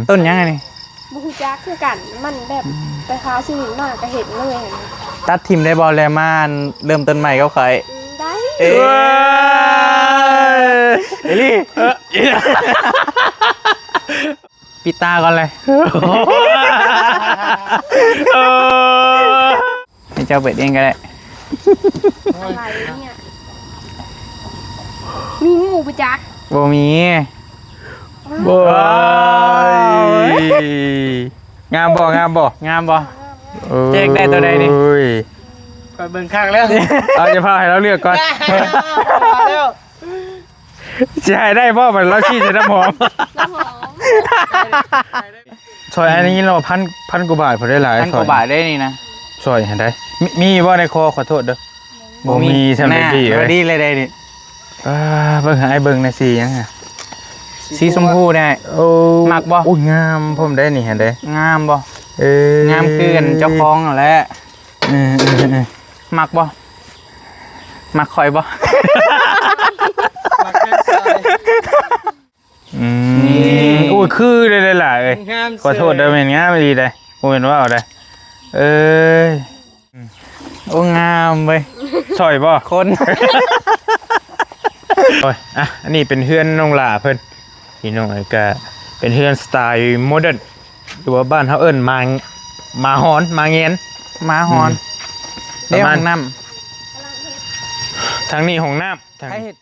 ຕົ້ນຫຍັງອັນນີ້? ບໍ່ຮູ້ຈັກຄືກັນ ມັນແບບ ອືມ ໄປຫາຊື້ມາກໍເຫັນເລີຍຫັ້ນນະ. ຕັດຖິ້ມໄດ້ບໍ່ ແລ້ວມາເລີ່ມຕົ້ນໃໝ່ກັບຂ້ອຍ? ອືມ ໄດ້. ເອີ ອີ່ຫຼີ ເອີ ປິດຕາກ່ອນເລີຍ. ເອີ ໃຫ້ເຈົ້າເປີດເອງກໍໄດ້. ອະໄລເນຍ? ມີງູບໍ່ຈັກ? ບໍ່ມີ. ໂອ້ຍ ງາມບໍ່? ງາມບໍ່? ງາມບໍ່? ໂອ້ຍ ເຈັກໄດ້ຕົວໃດນີ້? ໂອ້ຍ ຂ້ອຍເບິ່ງຄັກແລ້ວ. ເອົາ ຢ່າພາໃຫ້ລາວເລືອກກ່ອນ. ຊິໃຫ້ໄດ້ບໍ່? ບັດລາວຊີ້ໃສ່ນ້ຳຫອມ. ນ້ຳຫອມ. ຊ່ອຍ ອັນນີ້ເນາະ ພັນ ພັນກວ່າບາດພຸ້ນເດ້ຫຼາຍ. ພັນກວ່າບາດເດ້ນີ້ນະ. ຊ່ອຍຫັ້ນໄດ໋. ມີ ມີບໍ່ໃນຄໍ? ຂໍໂທດເດີ້. ບໍ່ມີ. ບໍ່ມີສ່ຳໃດ໋ພີ່ເອີຍ. ດີເລີຍໄດ໋ນີ້. ອ່າ ເບິ່ງໃຫ້ອ້າຍເບິ່ງແດ່ ສີຫຍັງຫະ? ສີຊົມພູໄດ໋. ໂອ້ ມັກບໍ່? ໂອ້ຍ ງາມພ້ອມໄດ໋ນີ້ຫັ້ນເດ້. ງາມບໍ່? ເອີ ງາມຄືອັນເຈົ້າຂອງຫັ້ນແຫຼະ. ເອີ ເອີ ເອີ ມັກບໍ່? ມັກຂ້ອຍບໍ່? ອືມ ນີ້ ໂອ້ຍ ຄືໄດ້ຫຼາຍເອີຍ. ງາມ ຂໍໂທດເດີ້ ແມ່ນງາມອີ່ຫຼີໄດ໋ ບໍ່ແມ່ນເວົ້າໄດ໋. ເອີຍ ໂອ້ ງາມເວີຍ. ຊ່ອຍບໍ່? ຄົນ ໂອ້ຍ ອ່ະ ອັນນີ້ເປັນເຮືອນນ້ອງຫຼ້າເພິ່ນ ພີ່ນ້ອງເອີຍ. ກະເປັນເຮືອນສະໄຕໂມເດີນ ຫຼືວ່າບ້ານເຮົາເອີ້ນໝາ ໝາຮອນ ໝາແງນ ໝາຮອນ. ອືມ ເດ້ ປະມານ ຫ້ອງນ້ຳ ທາງນີ້ຫ້ອງນ້ຳ ທາງ ໃຜເຮັດ?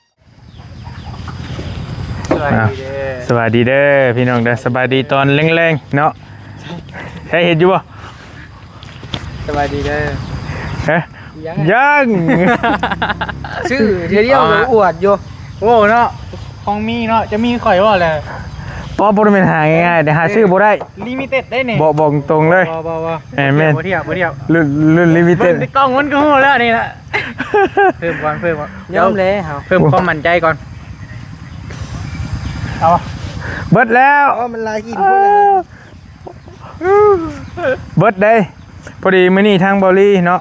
ສະບາຍດີເດີ ອ່າ ສະບາຍດີເດີພີ່ນ້ອງເດີ. ສະບາຍດີຕອນແລງໆເນາະ. ໃຜເຮັດຢູ່ບໍ່? ສະບາຍດີເດີ. ຮະ? ຍັງ ຍັງ ຊື້ເທື່ອດຽວກໍອວດຢູ່. ໂອ້ເນາະ ຂອງມີເນາະ ຈະມີຂ້ອຍບໍ່ແຫຼະ? ບໍ່ ບໍ່ແມ່ນຫາງ່າຍໆເດ້ ຫາຊື້ບໍ່ໄດ້. ລິມິເຕັດໄດ໋ນີ້. ບໍ່ ບອກຕົງເລີຍ. ບໍ່ ບໍ່ ບໍ່ ແມ່ນໆ ບໍ່ທຽບ ບໍ່ທຽບ. ລຸ້ນ ລຸ້ນລິມິເຕັດ. ເບິ່ງແຕ່ກ້ອງມັນກໍຮູ້ແລ້ວນີ້ນະ. ເພີ່ມກ່ອນ ເພີ່ມກ່ອນ. ຍອມແລ້ວ ເພີ່ມຄວາມໝັ້ນໃຈກ່ອນ. ເອົາ ເບິດແລ້ວ. ອໍ ມັນຫຼາຍກິນໂພດແລ້ວ. ເບິດເດ້. ພໍດີມື້ນີ້ທາງເບົາລີເນາະ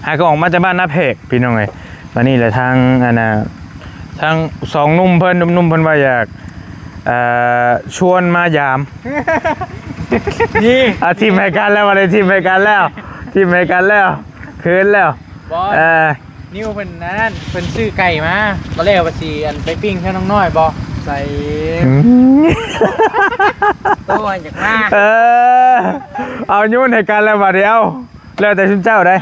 ຫາກໍອອກມາຈາກບ້ານນາແພກ ພີ່ນ້ອງເອີຍ. ບາດນີ້ແຫຼະ ທາງ ອັນນ່າ ທາງສອງໜຸ່ມເພິ່ນ ໜຸ່ມໆເພິ່ນວ່າຢາກ ເອີ ຊວນມາຢາມ. ນີ້ ອ່າ ຖິ້ມໃຫ້ກັນແລ້ວ ບາດນີ້ຖິ້ມໃຫ້ກັນແລ້ວ ຖິ້ມໃຫ້ກັນແລ້ວ ເຂີນແລ້ວ. ບໍ່ ເອີ ນິວເພິ່ນອັນນັ້ນ ເພິ່ນຊື້ໄກ່ມາ ຕອນແລກວ່າຊິ ອັນ ໄປປີ້ງເຮືອນນ້ອງນ້ອຍບໍ່ໃສ່. ອືມ ໂຕຢາກມາ ເອີ ເອົາໂຍນໃຫ້ກັນແລ້ວບາດນີ້. ເອົາ ແລ້ວແຕ່ຊຸມເຈົ້າໄດ໋.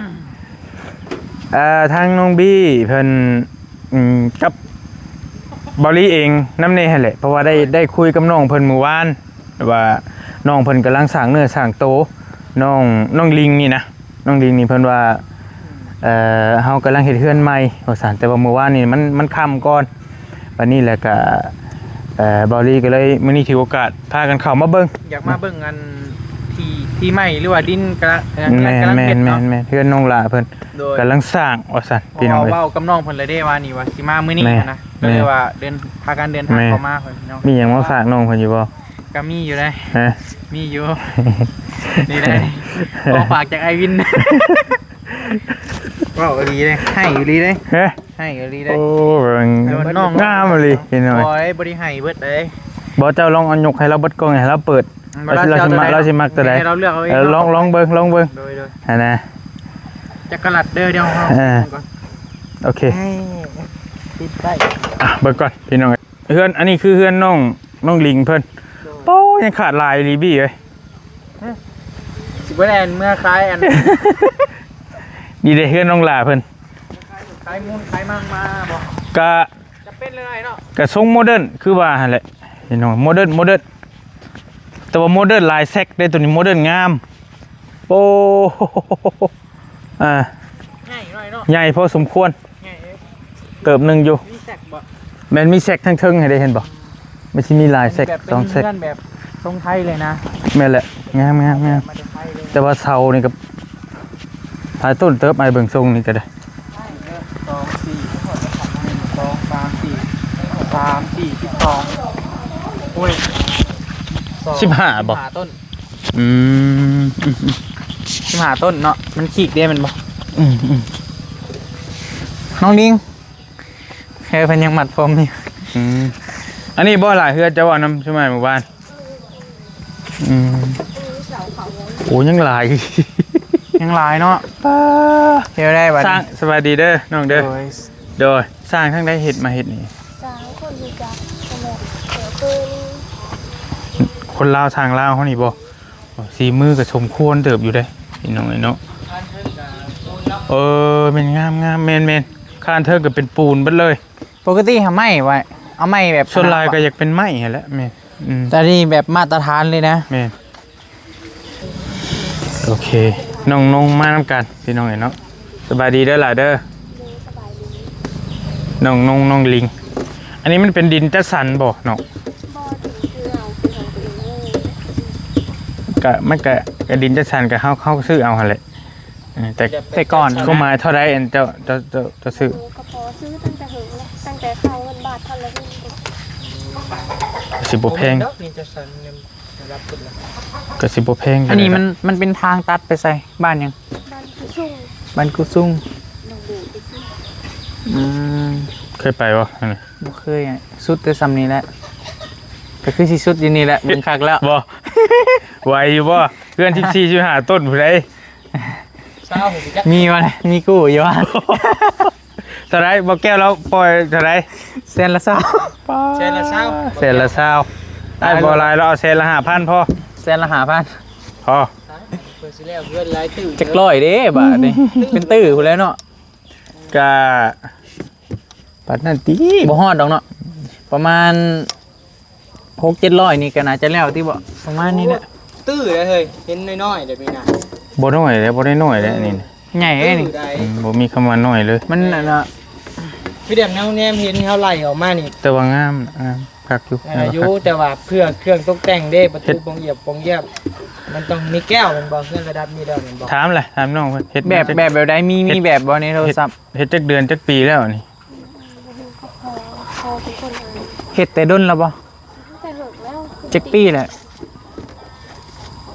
ເອີ ທາງນ້ອງບີເພິ່ນ ອືມ ກັບເບົາລີເອງນຳແດ່ຫັ້ນແຫຼະ ເພາະວ່າໄດ້ ໄດ້ຄຸຍກັບນ້ອງເພິ່ນມື້ວານ ວ່ານ້ອງເພິ່ນກຳລັງສ້າງເນື້ອສ້າງໂຕ ນ້ອງ ນ້ອງລິງນີ້ນະ. ນ້ອງລິງນີ້ເພິ່ນວ່າ ເອີ ເຮົາກຳລັງເຮັດເຮືອນໃໝ່ວ່າຊັ້ນ ແຕ່ວ່າມື້ວານນີ້ມັນ ມັນຄ່ຳກ່ອນ. ບາດນີ້ແຫຼະກະ ເອີ ເບົາລີກໍເລີຍ ມື້ນີ້ຖືໂອກາດພາກັນເຂົ້າມາເບິ່ງ ຢາກມາເບິ່ງອັນທີ່ ທີ່ໃໝ່ ຫຼືວ່າດິນກະ ເຮືອນກຳລັງເຮັດເນາະ. ແມ່ນໆ ເຮືອນນ້ອງຫຼ້າເພິ່ນ ໂດຍ ກຳລັງສ້າງວ່າຊັ້ນ ເພາະວ່າ ພີ່ນ້ອງເອີຍ ເວົ້າກັບນ້ອງເພິ່ນແລ້ວເດ້ວ່ານີ້ວ່າຊິມາມື້ນີ້ ແມ່ນ ນະ ແມ່ນ ກໍເລີຍວ່າເດີນ ພາກັນເດີນທາງ ແມ່ນ ເຂົ້າມາເພິ່ນເນາະ. ມີຫຍັງມາຝາກນ້ອງເພິ່ນຢູ່ບໍ່? ກໍມີຢູ່ເດ້. ຮະ? ມີຢູ່ ນີ້ເດ້ ຂອງຝາກຈາກອ້າຍວິນ. ເວົ້າອີ່ຫຼີເດ້ ໃຫ້ອີ່ຫຼີເດ້. ຮະ? ໃຫ້ອີ່ຫຼີເດ້. ໂອ້ ເບິ່ງ ແຕ່ວ່ານ້ອງ ງາມອີ່ຫຼີພີ່ນ້ອງ. ໂອ້ຍ ບໍ່ໄດ້ໃຫ້ເບິດເດ້. ບໍ່ ເຈົ້າລອງເອົາຍົກໃຫ້ລາວເບິດກ່ອນ ໃຫ້ລາວເປີດ ລາວຊິ ລາວຊິມັກ ລາວຊິມັກຕົວໃດ. ໃຫ້ລາວເລືອກເອົາເອງ ເອີ ເນາະ. ລອງ ລອງເບິ່ງ ລອງເບິ່ງ. ໂດຍ ໂດຍ ຫັ້ນນະ. ຈັກກະລັດເດີ ດຽວເຮົາ ເອີ ເບິ່ງກ່ອນ. ໂອເຄ ເອີ ປິດໄວ້. ອ່ະ ເບິ່ງກ່ອນພີ່ນ້ອງ. ເຮືອນ ອັນນີ້ຄືເຮືອນນ້ອງ ນ້ອງລິງເພິ່ນ. ໂດຍ. ໂອ້ ຍັງຂາດຫຼາຍອີ່ຫຼີບີເອີຍ. ຮະ? ຊິບໍ່ໄດ້ອັນເມືອຂາຍອັນ ນີ້ເດ້ ເຮືອນນ້ອງຫຼ້າເພິ່ນ. ຂາຍມູນຂາຍມັງມາບໍ່? ກະ ຈຳເປັນເລີຍເນາະ. ກະຊົງໂມເດີນຄືວ່າຫັ້ນແຫຼະພີ່ນ້ອງ ໂມເດີນ ໂມເດີນ ແຕ່ວ່າໂມເດີນຫຼາຍແຊັກເດ້ ໂຕນີ້ໂມເດີນງາມ. ໂອ້ ອ່າ ໃຫຍ່ໜ້ອຍເນາະ ໃຫຍ່ພໍສົມຄວນ. ໃຫຍ່ເດ້ ເຕີບໜຶ່ງຢູ່. ມີແຊັກບໍ່? ແມ່ນ ມີແຊັກທາງເທິງໃຫ້ໄດ້ເຫັນບໍ່? ມັນຊິມີຫຼາຍແຊັກ ແບບເປັນ ສອງແຊັກ ເຮືອນແບບຊົງໄທເລີຍນະ. ແມ່ນແຫຼະ ງາມໆໆ. ມາແຕ່ໄທເລີຍ ແຕ່ວ່າເສົານີ້ກໍຫຼາຍຕົ້ນເຕີບ ອ້າຍເບິ່ງຊົງນີ້ກໍໄດ້. ໜຶ່ງ ສອງ ສີ່ ໜຶ່ງ ສອງ ສາມ ສີ່ ສາມ ສີ່ ສິບສອງ. ໂອ້ຍ ສິບຫ້າບໍ່? ສິບຫ້າຕົ້ນ. ອືມ ສິບຫ້າຕົ້ນເນາະ ມັນຂີກເດ້ແມ່ນບໍ່? ອືມໆ ນ້ອງນິງ ເອີ ເພິ່ນຍັງມັດຜົມຢູ່. ອືມ ອັນນີ້ບໍ່ຫຼ້າ ເຮືອນເຈົ້າເວົ້ານຳຊຸມອ້າຍມື້ວານ. ອືມ ໂອ້ ຍັງຫຼາຍ ຍັງຫຼາຍເນາະ ປ້າ ເຮັດແນວໃດບັດນີ້? ສ້າງ ສະບາຍດີເດີນ້ອງເດີ ໂດຍ ໂດຍ ສ້າງທາງໃດເຮັດມາເຮັດນີ້? ສາວຄົນຮູ້ຈັກ ຄົນລາວ ຊ່າງລາວເຮົານີ້ບໍ່? ສີມືກໍສົມຄວນເຕີບຢູ່ເດ້ ພີ່ນ້ອງເອີຍເນາະ ເອີ ແມ່ນ ງາມໆ ແມ່ນໆ ຄານເທິງກໍເປັນປູນເບິດເລີຍ. ປົກກະຕິຫາໄມ້ໄວ້ ເອົາໄມ້ແບບ ສ່ວນຫຼາຍກໍຢາກເປັນໄມ້ຫັ້ນແຫຼະ ແມ່ນ ອືມ ແຕ່ນີ້ແບບມາດຕະຖານເລີຍນະ ແມ່ນ ໂອເຄ ນ້ອງນົງມານຳກັນ ພີ່ນ້ອງເອີຍເນາະ ສະບາຍດີເດີຫຼ້າເດີ ນ້ອງນົງ ນ້ອງລິງ ອັນນີ້ມັນເປັນດິນຈັດສັນບໍ່ນ້ອງ? ບໍ່ ເປັນ ເປັນຂອງຕົວເອງເລີຍ ກະ ມັນກະ ກະດິນຈັດສັນ ກະເຮົາ ເຮົາຊື້ເອົາຫັ້ນແຫຼະ ເອີ ແຕ່ ແຕ່ກ່ອນ ຄວາມໝາຍເທົ່າໃດ ອັນເຈົ້າ ເຈົ້າ ເຈົ້າ ເຈົ້າຊື້? ໂອ້ ກໍພໍຊື້ຕັ້ງແຕ່ເຫິງແລ້ວ ຕັ້ງແຕ່ເຂົ້າເງິນບາດເທົ່ານັ້ນ ກໍຊິບໍ່ແພງ ບໍ່ແມ່ນດອກ ນີ້ຈະສັ່ນເງິນລະດັບພຸ້ນລະ ກໍຊິບໍ່ແພງ ອັນນີ້ມັນ ມັນເປັນທາງຕັດໄປໃສ? ບ້ານຫຍັງ? ບ້ານກຸສຸງ ບ້ານກຸສຸງ ໜອງບົວກຸສຸງ ອືມ ເຄີຍໄປບໍ່? ບໍ່ເຄີຍ ສຸດແຕ່ຊ່ຳນີ້ແຫຼະ ກໍຄືຊິສຸດຢູ່ນີ້ແຫຼະ ເບິ່ງຄັກແລ້ວ ບໍ່ ໄຫວຢູ່ບໍ່? ເຮືອນສິບສີ່ ສິບຫ້າ ຕົ້ນຜູ້ໃດ? ຊາວ ມີບໍ່? ມີກູ້ຢູ່ຫວາ? ເທົ່າໃດ? ບໍ່ແກ້ວລາວປ່ອຍເທົ່າໃດ? ແສນລະຊາວ ແສນລະຊາວ ແສນລະຊາວ ອ້າຍບໍ່ຫຼາຍ ລາວເອົາແສນລະຫ້າພັນພໍ ແສນລະຫ້າພັນ ພໍ ເພິ່ນຊິແລ້ວເຮືອນຫຼາຍຕື້ ຈັກຮ້ອຍເດ້ບາດນີ້ ເປັນຕື້ພຸ້ນແຫຼະເນາະ ກະປານນັ້ນຕິ ບໍ່ຮອດດອກເນາະ ປະມານ ຫົກເຈັດຮ້ອຍນີ້ກໍໜ້າຈະແລ້ວຕິບໍ່? ປະມານນີ້ແຫຼະ ຕື້ເດ້ເຮີ້ຍ ເຫັນນ້ອຍໆເດ້ນີ້ນະ ບໍ່ນ້ອຍເດ້ ບໍ່ໄດ້ນ້ອຍເດ້ ເອີ ອັນນີ້ນະ ໃຫຍ່ເດ້ນີ້ ອືມ ບໍ່ມີຄຳວ່ານ້ອຍເລີຍ ມັນອັນນ່າ ຄືແບບແນວແນມເຫັນເຮົາໄລ່ອອກມານີ້ ແຕ່ວ່າງາມ ງາມຄັກຢູ່ ອ່າ ງາມ ຢູ່ ຄັກ ແຕ່ວ່າເພື່ອເຄື່ອງຕົກແຕ່ງເດ້ ປະຕູ ເຮັດ ປ່ອງຫຽບ ປ່ອງຫຽບ ມັນຕ້ອງມີແກ້ວແມ່ນບໍ່? ເຮືອນລະດັບນີ້ແລ້ວແມ່ນບໍ່? ຖາມແຫຼະ ຖາມນ້ອງເພິ່ນ ເຮັດ ແບບ ແບບ ແບບໃດ? ມີ ເຮັດ ມີແບບບໍ່ໃນໂທລະສັບ? ເຮັດ ເຮັດຈັກເດືອນຈັກປີແລ້ວນີ້? ເຮັດແຕ່ດົນແລ້ວບໍ່? ແຕ່ເຫິງແລ້ວ ຈັກປີແລ້ວ?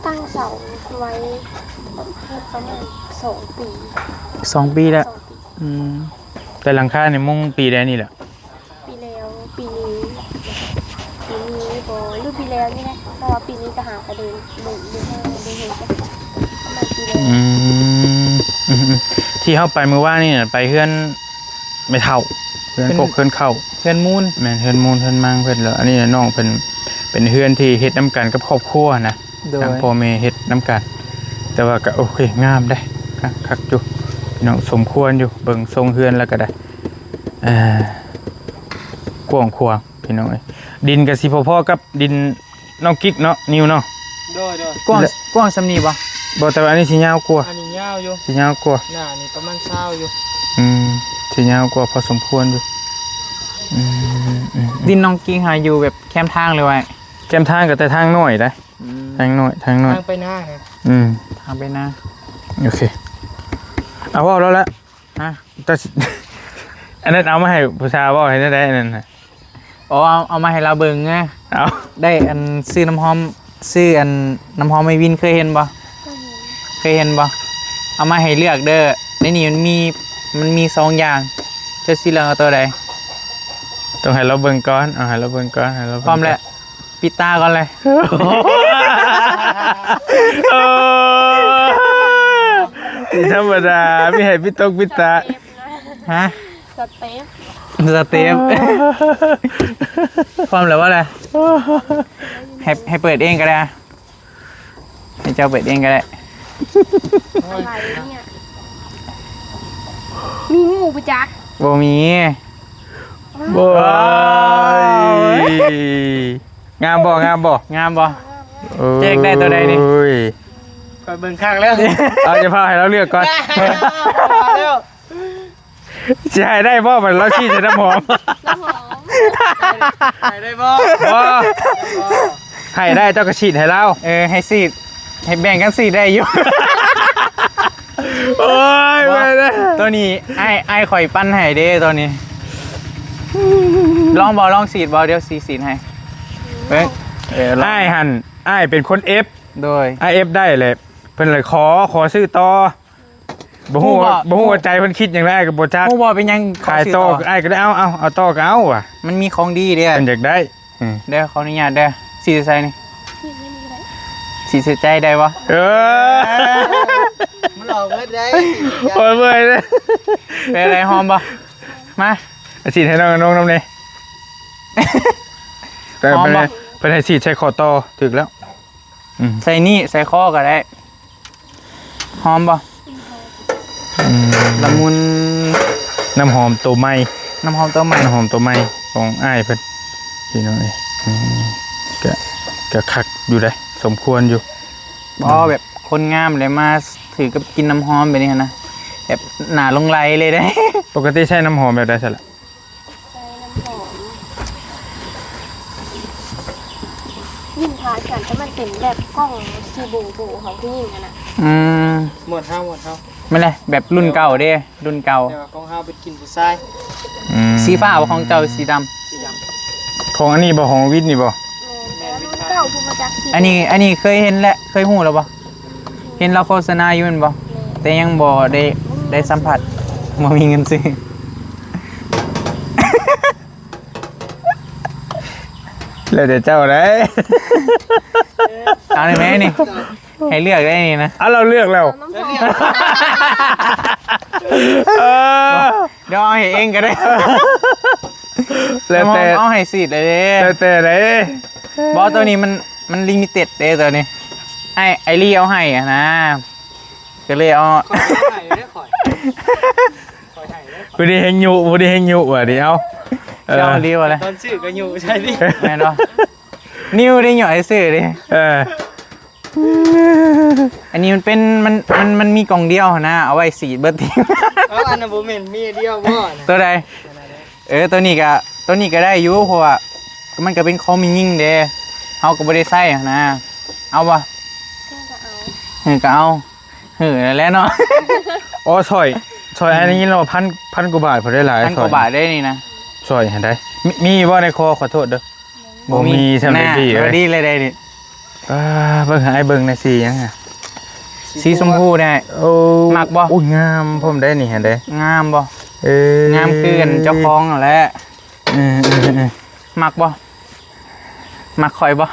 ຕັ້ງເສົາໄວ້ປະມານສອງປີ ສອງປີແລ້ວ ສອງປີ ອືມ ແຕ່ຫຼັງຄານີ້ມຸງປີໃດນີ້ແຫຼະ? ປີແລ້ວ ປີນີ້ ປີນີ້ບໍ່ ຫຼືປີແລ້ວນີ້ແຫຼະ ເພາະວ່າປີນີ້ກໍຫາກະໄດ້ ໄດ້ ໄດ້ເຮັດ ປະມານປີແລ້ວ ອືມ ອືມ ທີ່ເຮົາໄປມື້ວານນີ້ນະ ໄປເຮືອນ ແມ່ເຖົ້າ ເຮືອນ ເຮືອນ ກົກເຮືອນເຂົ້າ ເຮືອນມູນ ແມ່ນ ເຮືອນມູນ ເຮືອນມັງເພິ່ນ ແລ້ວອັນນີ້ນ້ອງເພິ່ນເປັນເຮືອນທີ່ເຮັດນຳກັນກັບຄອບຄົວນະ ໂດຍ ທາງພໍ່ແມ່ເຮັດນຳກັນ ແຕ່ວ່າກໍໂອເຄ ງາມເດ້ ຄັກ ຄັກຢູ່ ພີ່ນ້ອງ ສົມຄວນຢູ່ ເບິ່ງຊົງເຮືອນແລ້ວກໍໄດ້ ເອີ ກວ້າງຂວາງ ພີ່ນ້ອງເອີຍ ດິນກໍຊິພໍໆກັບດິນ ນ້ອງກິກເນາະ ນິວເນາະ ໂດຍໆ ກວ້າງ ແລະ ກວ້າງສ່ຳນີ້ບໍ່? ບໍ່ ແຕ່ວ່າອັນນີ້ຊິຍາວກວ່າ ອັນນີ້ຍາວຢູ່ ຊິຍາວກວ່າ ໜ້ານີ້ປະມານຊາວຢູ່ ອືມ ຊິຍາວກວ່າພໍສົມຄວນຢູ່ ອືມ ອືມ ອືມ ດິນນ້ອງກິກຫາຢູ່ແບບແຄມທາງເລີຍວ່າ ແຄມທາງກໍແຕ່ທາງນ້ອຍໄດ໋ ອືມ ທາງນ້ອຍ ທາງນ້ອຍ ທາງໄປນານະ ອືມ ທາງໄປນາ ໂອເຄ ເອົາ ເວົ້າແລ້ວແຫຼະ ຮະ ເຈົ້າຊິ ອັນນັ້ນເອົາມາໃຫ້ຜູ້ສາວເວົ້າ ເຮັດແນວໃດອັນນັ້ນນະ? ອໍ ເອົາ ເອົາມາໃຫ້ລາວເບິ່ງນະ ເອົາ ໄດ້ອັນ ຊື້ນ້ຳຫອມ ຊື້ອັນ ນ້ຳຫອມໄອວິນ ເຄີຍເຫັນບໍ່? ເຄີຍເຫັນ ເຄີຍເຫັນບໍ່? ເອົາມາໃຫ້ເລືອກເດີ ໃນນີ້ມັນມີ ມັນມີສອງຢ່າງ ເຈົ້າຊິເລືອກເອົາໂຕໃດ? ຕ້ອງໃຫ້ລາວເບິ່ງກ່ອນ ເອົາໃຫ້ລາວເບິ່ງກ່ອນ ໃຫ້ລາວເບິ່ງ ພ້ອມແລ້ວ ປິດຕາກ່ອນເລີຍ ໂອ້ ບໍ່ທຳມະດາ ມີໃຫ້ປິດຕົກປິດຕາ ຮະ? ສະເຕັບ ສະເຕັບ ພ້ອມແລ້ວບໍ່ລະ? ໃຫ້ ໃຫ້ເປີດເອງກໍໄດ້ ໃຫ້ເຈົ້າເປີດເອງກໍໄດ້ ອະໄລເນຍ ມີງູບໍ່ຈັກ? ບໍ່ມີ ໂອ້ຍ ງາມບໍ່? ງາມບໍ່? ງາມບໍ່? ໂອ້ຍ ເຈົ້າຢາກໄດ້ໂຕໃດນີ້? ໂອ້ຍ ຂ້ອຍເບິ່ງຄັກແລ້ວ ເອົາ ຢ່າພາໃຫ້ລາວເລືອກກ່ອນ ແລ້ວ ຊິໃຫ້ໄດ້ບໍ່? ບັດລາວສີດໃສ່ນ້ຳຫອມ ນ້ຳຫອມ ໃຫ້ໄດ້ບໍ່? ບໍ່ ໃຫ້ໄດ້ເຈົ້າກໍສີດໃຫ້ລາວ ເອີ ໃຫ້ສີດ ໃຫ້ແບ່ງກັນສີດໄດ້ຢູ່ ໂອ້ຍ ບໍ່ ໄປເດີ ໂຕນີ້ອ້າຍ ອ້າຍຂ້ອຍປັ່ນໃຫ້ເດ້ໂຕນີ້ ລອງບໍ່? ລອງສີດບໍ່? ດຽວສີ ສີດໃຫ້ ເບິ່ງ ເອີ ລອງ ອ້າຍຫັ້ນ ອ້າຍເປັນຄົນເອັບ ໂດຍ ອ້າຍເອັບໄດ້ແຫຼະ ເພິ່ນເລີຍຂໍ ຂໍຊື້ຕໍ່ ບໍ່ຮູ້ວ່າ ບໍ່ຮູ້ວ່າໃຈເພິ່ນຄິດຫຍັງ ອ້າຍກໍບໍ່ຈັກ ຮູ້ບໍ່ເປັນຫຍັງ ຂາຍຕໍ່ ຂໍຊື້ຕໍ່ ອ້າຍກໍໄດ້ເອົາ ເອົາ ເອົາຕໍ່ກໍເອົາວ່າ ມັນມີຂອງດີເດ້ ເພິ່ນຢາກໄດ້ ອືມ ເດີ ຂໍອະນຸຍາດເດີ ສີໃສ່ນີ້ ສີນີ້ກໍໄດ້ ສີດໃສ່ໃຈໄດ້ບໍ່? ເອີ ມັນອອກເບິດໄດ໋. ໂອ້ຍ ເມື່ອຍເດ້. ເປັນໄດ ຫອມບໍ່? ມາ ສີດໃຫ້ນ້ອງ ນ້ອງນຳແດ່. ແຕ່ ຫອມບໍ່? ເພິ່ນໃຫ້ ເພິ່ນໃຫ້ສີດໃສ່ຂໍ້ຕໍ່ ຖືກແລ້ວ. ອືມ ໃສ່ນີ້ ໃສ່ຄໍກໍໄດ້. ຫອມບໍ່? ອືມ ລະມຸນ. ນ້ຳຫອມໂຕໃໝ່ ນ້ຳຫອມໂຕໃໝ່ ນ້ຳຫອມໂຕໃໝ່ຂອງອ້າຍເພິ່ນ ພີ່ນ້ອງເອີຍ. ອືມ ກະ ກະຄັກຢູ່ເດ້ ສົມຄວນຢູ່. ບໍ່ ແບບຄົນງາມແຫຼະ ມາຖືກັບກິ່ນນ້ຳຫອມແບບນີ້ຫັ້ນນະ ແບບໜ້າຫຼົງໄຫຼເລີຍເດ້. ປົກກະຕິໃຊ້ນ້ຳຫອມແບບໃດຊັ້ນລະ? ໃສ່ນ້ຳຫອມວິນທາຈ ແຕ່ມັນເປັນແບບກ່ອງສີໂບໆຂອງຜູ້ຍິງຫັ້ນນະ. ອືມ ໝວດເຮົາ ໝວດເຮົາ. ແມ່ນແຫຼະ ແບບລຸ້ນເກົ່າເດ້ ລຸ້ນເກົ່າ. ແຕ່ວ່າຂອງເຮົາເປັນກິ່ນຜູ້ຊາຍ. ອືມ ສີຟ້າບໍ່? ຂອງເຈົ້າສີດຳ. ສີດຳ. ຂອງອັນນີ້ບໍ່? ຂອງວິນນີ້ບໍ່? ແມ່ນ ແຕ່ວ່າລຸ້ນເກົ່າ ຜູ້ມາຈາກສີ. ອັນນີ້ ອັນນີ້ເຄີຍເຫັນແລ້ວ ເຄີຍຮູ້ແລ້ວບໍ່? ເຫັນລາວໂຄສະນາຢູ່ແມ່ນບໍ່? ແມ່ນ ແຕ່ຍັງບໍ່ໄດ້ ໄດ້ສຳຜັດ ບໍ່ມີເງິນຊື້. ແລ້ວແຕ່ເຈົ້າໄດ໋. ເອົາໄດ້ແມ່ນີ້ ໃຫ້ເລືອກໄດ້ນີ້ນະ. ເອົາ ລາວເລືອກແລ້ວ. ເອີ ດຽວເອົາໃຫ້ເອງກໍໄດ້. ແລ້ວແຕ່ ເອົາໃຫ້ສີດເລີຍເດ້. ແລ້ວແຕ່ໃດ໋. ບໍ່ ໂຕນີ້ມັນ ມັນລິມິເຕັດເດ້ໂຕນີ້ ອ້າຍ ອ້າຍລີເອົາໃຫ້ຫັ້ນນະ ກໍເລີຍເອົາ. ຂ້ອຍໃຫ້ເດ້ ຂ້ອຍ ຂ້ອຍໃຫ້ເດ້. ຜູ້ນີ້ແຮງຍຸ ຜູ້ນີ້ແຮງຍຸວ່ານີ້. ເອົາ ເອີ ເຈົ້າລີວ່າແຫຼະ ຕອນຊື້ກໍຍຸໃສ່ຕິ. ແມ່ນບໍ່? ນິວໄດ້ຫຍ້ອຍຊື້ເດ້. ເອີ ອັນນີ້ມັນເປັນ ມັນ ມັນ ມັນມີກ່ອງດຽວຫັ້ນນະ ເອົາໄວ້ສີດເບິດທີມ. ເອົາ ອັນນັ້ນບໍ່ແມ່ນມີດຽວບໍ່? ໂຕໃດ? ເອີ ໂຕນີ້ກະ ໂຕນີ້ກະໄດ້ຢູ່ ເພາະວ່າມັນກະເປັນຂອງແມ່ຍິງເດ້ ເຮົາກະບໍ່ໄດ້ໃຊ້ຫັ້ນນະ. ເອົາບໍ່? ເອີ ກະເອົາ ເອີ ກະເອົາ ເອີ ນັ້ນແຫຼະເນາະ. ອໍ ສ້ອຍ ສ້ອຍ ອັນນີ້ເນາະ ພັນ ພັນກວ່າບາດພຸ້ນເດ້. ຫຼາຍ ພັນກວ່າບາດເດ້ນີ້ນະ ສ້ອຍຫັ້ນໃດ໋. ມີ ມີບໍ່ໃນຄໍ? ຂໍໂທດເດີ. ບໍ່ມີ ບໍ່ມີ ຊ່ຳໃດ ດີເອີຍ ດີເລີຍໄດ໋ນີ້. ອ່າ ເບິ່ງໃຫ້ອ້າຍເບິ່ງແດ່ ສີຫຍັງຫະ? ສີຊົມພູແດ່. ໂອ້ ມັກບໍ່? ໂອ້ຍ ງາມພ້ອມໄດ໋ນີ້ຫັ້ນເດ້. ງາມບໍ່? ເອີ ງາມຄືອັນເຈົ້າຂອງຫັ້ນແຫຼະ. ເອີໆໆ ມັກບໍ່? ມັກຂ້ອຍບໍ່?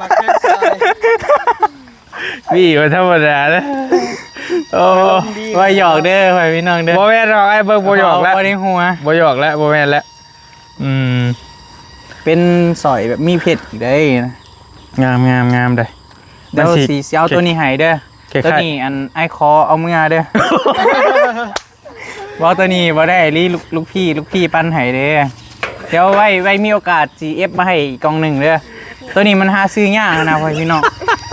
ມັກແຮງຊາຍ. ວີບໍ່ທຳມະດາເດີ. ໂອ້ ວ່າຫຍອກເດີ ພໍ່ແມ່ພີ່ນ້ອງເດີ. ບໍ່ແມ່ນດອກ ອ້າຍເບິ່ງບໍ່ຫຍອກແລ້ວ ບໍ່ໄດ້ຫົວ ບໍ່ຫຍອກແລ້ວ ບໍ່ແມ່ນແລ້ວ. ອືມ ເປັນສ້ອຍແບບມີເພັດອີກເດ້. ງາມໆໆເດ້. ດຽວ ມັນຊິ ຊິ ຊິເອົາໂຕນີ້ໃຫ້ເດີ. ໂຕນີ້ອັນອ້າຍຂໍເອົາເມືອເດີ. ບໍ່ ໂຕນີ້ບໍ່ໄດ້ ລີ ລູກ ລູກພີ່ ລູກພີ່ປັ່ນໃຫ້ເດ້. ດຽວໄວ້ ໄວ້ມີໂອກາດຊິເອັບມາໃຫ້ອີກກ່ອງໜຶ່ງເດີ. ໂຕນີ້ມັນຫາຊື້ຍາກນະ ພໍ່ແມ່ພີ່ນ້ອງ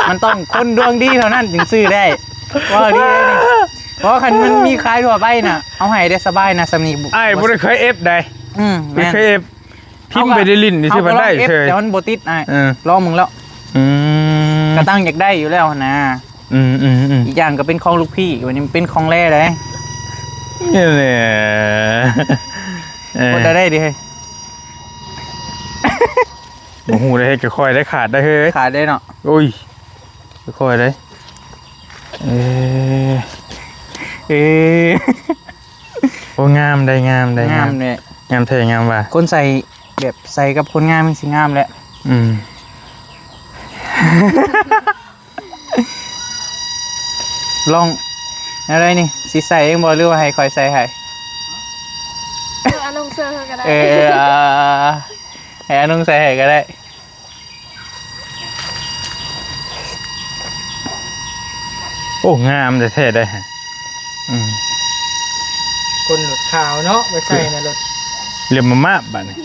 ມັນຕ້ອງຄົນດວງດີເທົ່ານັ້ນຈຶ່ງຊື້ໄດ້. ເວົ້າດີເດ້ນີ້ ເພາະວ່າຄັນມັນມີຂາຍທົ່ວໄປນະ ເອົາໃຫ້ໄດ້ສະບາຍນະ ສ່ຳນີ້. ອ້າຍບໍ່ໄດ້ເຄີຍເອັບໃດ. ອືມ ແມ່ນ ບໍ່ເຄີຍເອັບ. ພິມໄປຫຼິ້ນໆ ເຮົາ ຊື່ ເຮົາກໍລອງເອັບ ແຕ່ມັນບໍ່ຕິດອ້າຍ. ເອີ ລອງເບິ່ງແລ້ວ. ອືມ ກະຕັ້ງຢາກໄດ້ຢູ່ແລ້ວຫັ້ນນະ. ອືມໆໆ ອີກຢ່າງກໍເປັນຂອງລູກພີ່ ບັດນີ້ມັນເປັນຂອງແລໄດ໋. ນີ້ແຫຼະ ເອີ ຄົນລະໄດ້ເດ້ເຮີ້ຍ. ບໍ່ຮູ້ເດ້ ເຮັດກະຄ່ອຍໄດ້ ຂາດໄດ້ເຮີ້ຍ ຂາດໄດ້ເນາະ. ໂອ້ຍ ຄ່ອຍໄດ້. ເອີ ເອີ ໂອ້ ງາມໄດ໋ ງາມໄດ໋ ງາມ ງາມແຫຼະ ງາມແທ້ງາມວ່າ. ຄົນໃສ່ ແບບໃສ່ກັບຄົນງາມມັນຊິງາມແຫຼະ. ອືມ ລອງແນວໃດນີ້ ຊິໃສ່ເອງບໍ່ ຫຼືວ່າໃຫ້ຂ້ອຍໃສ່ໃຫ້? ເອີ ອານົງໃສ່ໃຫ້ກໍໄດ້. ເອີ ອາ ໃຫ້ອານົງໃສ່ໃຫ້ກໍໄດ້. ໂອ້ ງາມແທ້ໆ ໄດ໋. ອືມ ຄົນລົດຂາວເນາະ ໄປໃສ່ໃນລົດ ເຫຼື້ອມມາບາດນີ້.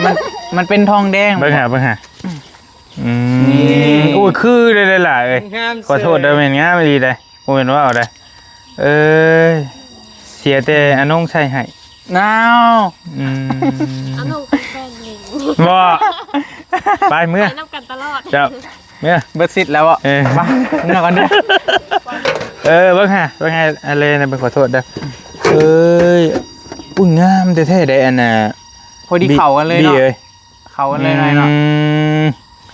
ມັນ ມັນເປັນທອງແດງ. ເບິ່ງຫາ ເບິ່ງຫາ. ອືມ ນີ້ ໂອ້ຍ ຄືໄດ້ຫຼາຍໆເອີຍ. ງາມ ຂໍໂທດເດີ ແມ່ນງາມອີ່ຫຼີເດ້ ບໍ່ແມ່ນເວົ້າເດ້. ເອີຍ ເສຍແຕ່ອານົງໃສ່ໃຫ້. ນາວ ອືມ ອານົງເປັນແຟນຍິງ ບໍ່ ໄປເມືອ ໄປນຳກັນຕະຫຼອດ. ເຈົ້າ ເມືອ ເບິດສິດແລ້ວບໍ່? ເອີ ໄປເມືອກ່ອນເດີ. ເອີ ເບິ່ງຫາ ເບິ່ງໃຫ້ອາເລນະ ເບິ່ງ ຂໍໂທດເດີ. ເອີຍ ອຸ້ຍ ງາມແທ້ໆ ໄດ໋ ອັນນ່າ ພໍດີເຂົ້າກັນເລີຍເນາະ ເຂົ້າກັນເລີຍເນາະ. ອືມ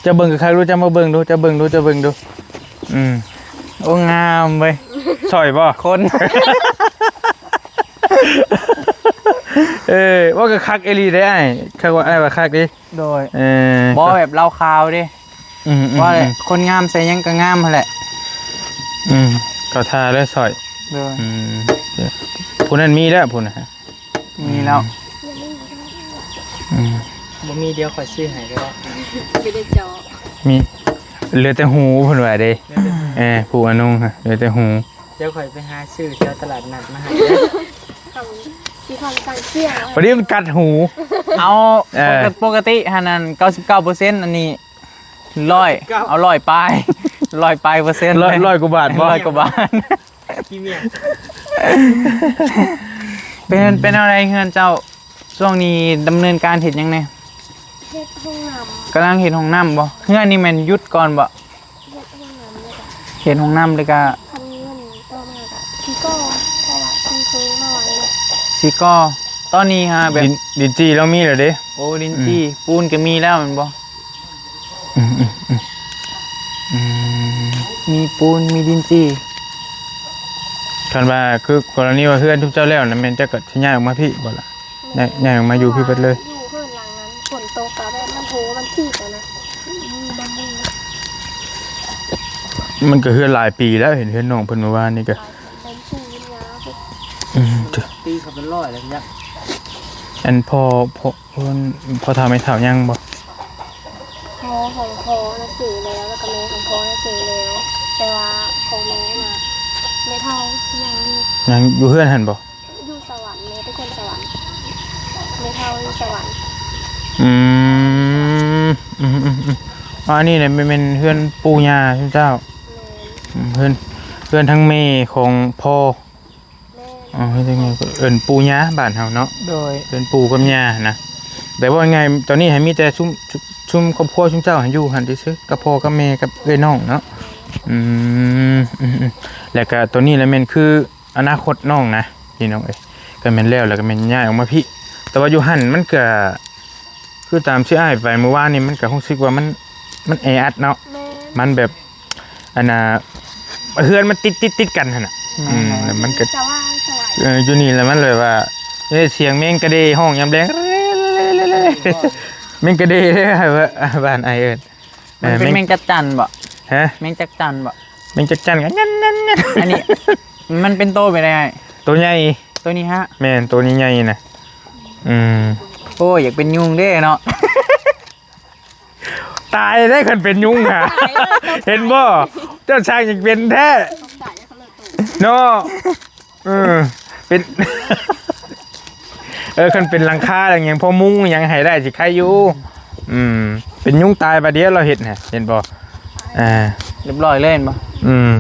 ເຈົ້າເບິ່ງຄັກໆ ດູ ເຈົ້າມາເບິ່ງດູ ເຈົ້າເບິ່ງດູ ເຈົ້າເບິ່ງດູ. ອືມ ໂອ້ ງາມເວີຍ. ສ້ອຍບໍ່? ຄົນ ເອີ ວ່າກໍຄັກອີ່ຫຼີເດ້ອ້າຍ ຄັກວ່າ ອ້າຍວ່າຄັກເດ້. ໂດຍ ເອີ ບໍ່ ແບບລາວຂາວເດ້. ອືມໆໆ ວ່າແຫຼະ ອືມ ຄົນງາມໃສ່ຫຍັງກໍງາມຫັ້ນແຫຼະ. ອືມ ເຂົ້າທ່າເລີຍ ສອຍ. ໂດຍ ອືມ ຜູ້ນັ້ນມີແລ້ວ ຜູ້ນັ້ນ ມີແລ້ວ. ອືມ ບໍ່ມີ ດຽວຂ້ອຍຊື້ໃຫ້ກໍໄດ້. ບໍ່ໄດ້ເຈາະ ມີ ເຫຼືອແຕ່ຫູ ເພິ່ນວ່າເດ້. ເອີ ຜູ້ອານຸງຫັ້ນ ເຫຼືອແຕ່ຫູ. ດຽວຂ້ອຍໄປຫາຊື້ແຖວຕະຫຼາດນັດມາໃຫ້ເດີ. ຄຳ ຊິຄຳສັ່ງເຊື່ອ ພໍດີມັນກັດຫູ. ເອົາ ເອີ ປົກກະຕິຫັ້ນ ອັນ ເກົ້າສິບເກົ້າເປີເຊັນ ອັນນີ້ ຮ້ອຍ ເກົ້າ ເອົາ ຮ້ອຍປາຍ ຮ້ອຍປາຍເປີເຊັນ ຮ້ອຍ ເລີຍ ຮ້ອຍກວ່າບາດບໍ່? ຮ້ອຍກວ່າບາດ. ຂີ້ເມຍ ເປັນ ເປັນແນວໃດເຮືອນເຈົ້າ ຊ່ວງນີ້ດຳເນີນການເຮັດຫຍັງແດ່? ເຮັດຫ້ອງນ້ຳ ກຳລັງເຮັດຫ້ອງນ້ຳບໍ່? ເຮືອນນີ້ແມ່ນຢຸດກ່ອນບໍ່? ເຮັດຫ້ອງນ້ຳແລ້ວກະ ເຮັດຫ້ອງນ້ຳແລ້ວກະ ຄັນເງິນຕໍ່ມາກະຊິກໍ່ ເພາະວ່າເພິ່ນເຄີຍມາໄວ້ແລ້ວ ຊິກໍ່. ຕອນນີ້ຫາແບບ ດິນ ດິນຈີ່ລາວມີແລ້ວເດ້. ໂອ້ ດິນຈີ່ ອືມ ປູນກໍມີແລ້ວແມ່ນບໍ່? ອືມ ອືມ ອືມ ອືມ ມີປູນ ມີດິນຈີ່. ຄັນວ່າຄືກໍລະນີວ່າເຮືອນຊຸມເຈົ້າແລ້ວນະ ແມ່ນເຈົ້າກໍຊິຍ້າຍອອກມາພີ້ບໍ່ລະ? ຍ້າຍ ຍ້າຍອອກມາຢູ່ພີ້ເບິດເລີຍ. ຢູ່ເຮືອນຫຼັງນັ້ນ ຝົນຕົກກະແບບມັນໂຫ ມັນທີບຫັ້ນນະ. ມັນກໍເຮືອນຫຼາຍປີແລ້ວ ເຫັນເຮືອນນ້ອງເພິ່ນມື້ວານນີ້ກະ ອືມ ຕີເຂົາເປັນຮ້ອຍແລ້ວ. ອັນພໍ່ ພໍ່ ເພິ່ນ ພໍ່ເຖົ້າແມ່ເຖົ້າຍັງບໍ່? ພໍ່ຂອງພໍ່ນະເສແລ້ວ ແລ້ວກໍແມ່ຂອງພໍ່ນະເສແລ້ວ ແຕ່ວ່າຂອງແມ່ນະ ແມ່ເຖົ້າຍັງຢູ່ ຍັງຢູ່ເຮືອນຫັ້ນບໍ່? ຢູ່ສະຫວັນ ແມ່ເປັນຄົນສະຫວັນ ແມ່ເຖົ້າຢູ່ສະຫວັນ. ອືມ ອືມໆໆ ອັນນີ້ແຫຼະ ແມ່ນ ແມ່ນເຮືອນປູ່ຍ່າເຈົ້າ. ແມ່ນ ອືມ ເຮືອນ ເຮືອນທາງແມ່ຂອງພໍ່. ແມ່ນ ອໍ ເອີ້ນປູ່ຍ່າບ້ານເຮົາເນາະ. ໂດຍ ເອີ້ນປູ່ກັບຍ່ານະ. ແຕ່ວ່າງ່າຍ ຕອນນີ້ໃຫ້ມີແຕ່ຊຸມ ຊຸມຄອບຄົວຊຸມເຈົ້າໃຫ້ຢູ່ຫັ້ນຊື່ໆ ກັບພໍ່ກັບແມ່ກັບເອື້ອຍນ້ອງເນາະ. ອືມ ອືມໆ ແລ້ວກະໂຕນີ້ແຫຼະແມ່ນຄື ອະນາຄົດນ້ອງນະພີ່ນ້ອງເອີຍ. ກໍແມ່ນແລ້ວ ແລ້ວກໍແມ່ນຍ້າຍອອກມາພີ້ ແຕ່ວ່າຢູ່ຫັ້ນມັນກໍ ຄືຕາມທີ່ອ້າຍໄປມື້ວານນີ້ ມັນກໍຮູ້ສຶກວ່າມັນ ມັນແອອັດເນາະ. ແມ່ນ ມັນແບບ ອັນນ່າ ເຮືອນມັນຕິດໆໆກັນຫັ້ນນະ. ແມ່ນ ອືມ ແລ້ວມັນກໍ ສະຫວ່າງ ສະຫວ່າງ ເອີ ຢູ່ນີ້ແລ້ວມັນແບບວ່າ ເອີ ສຽງແມງກະເດຮ້ອງຍາມແລງ ແມງກະເດເດ້ ບ້ານອ້າຍເອີ້ນ. ມັນເປັນແມງຈັກຈັ່ນບໍ່? ຮະ? ແມງຈັກຈັ່ນບໍ່? ແມງຈັກຈັ່ນກໍ ອັນນີ້ມັນເປັນໂຕເປັນໃດອ້າຍ? ໂຕໃຫຍ່ ໂຕນີ້ຮະ? ແມ່ນ ໂຕນີ້ໃຫຍ່ນະ. ອືມ ໂອ້ຍ ຢາກເປັນຍຸງເດ້ເນາະ. ຕາຍເດ້ຄັນເປັນຍຸງຫາ ເຫັນບໍ່? ເຈົ້າຊ່າງຢາກເປັນແທ້ເນາະ. ເອີ ເປັນ ເອີ ຄັນເປັນຫຼັງຄາຫຼັງຫຍັງ ພໍມຸງຫຍັງໃຫ້ໄດ້ຊິໄຄຢູ່. ອືມ ເປັນຍຸງຕາຍບາດດຽວລາວເຮັດນະ ເຫັນບໍ່? ອ່າ ຮຽບຮ້ອຍເລີຍເຫັນບໍ່? ອືມ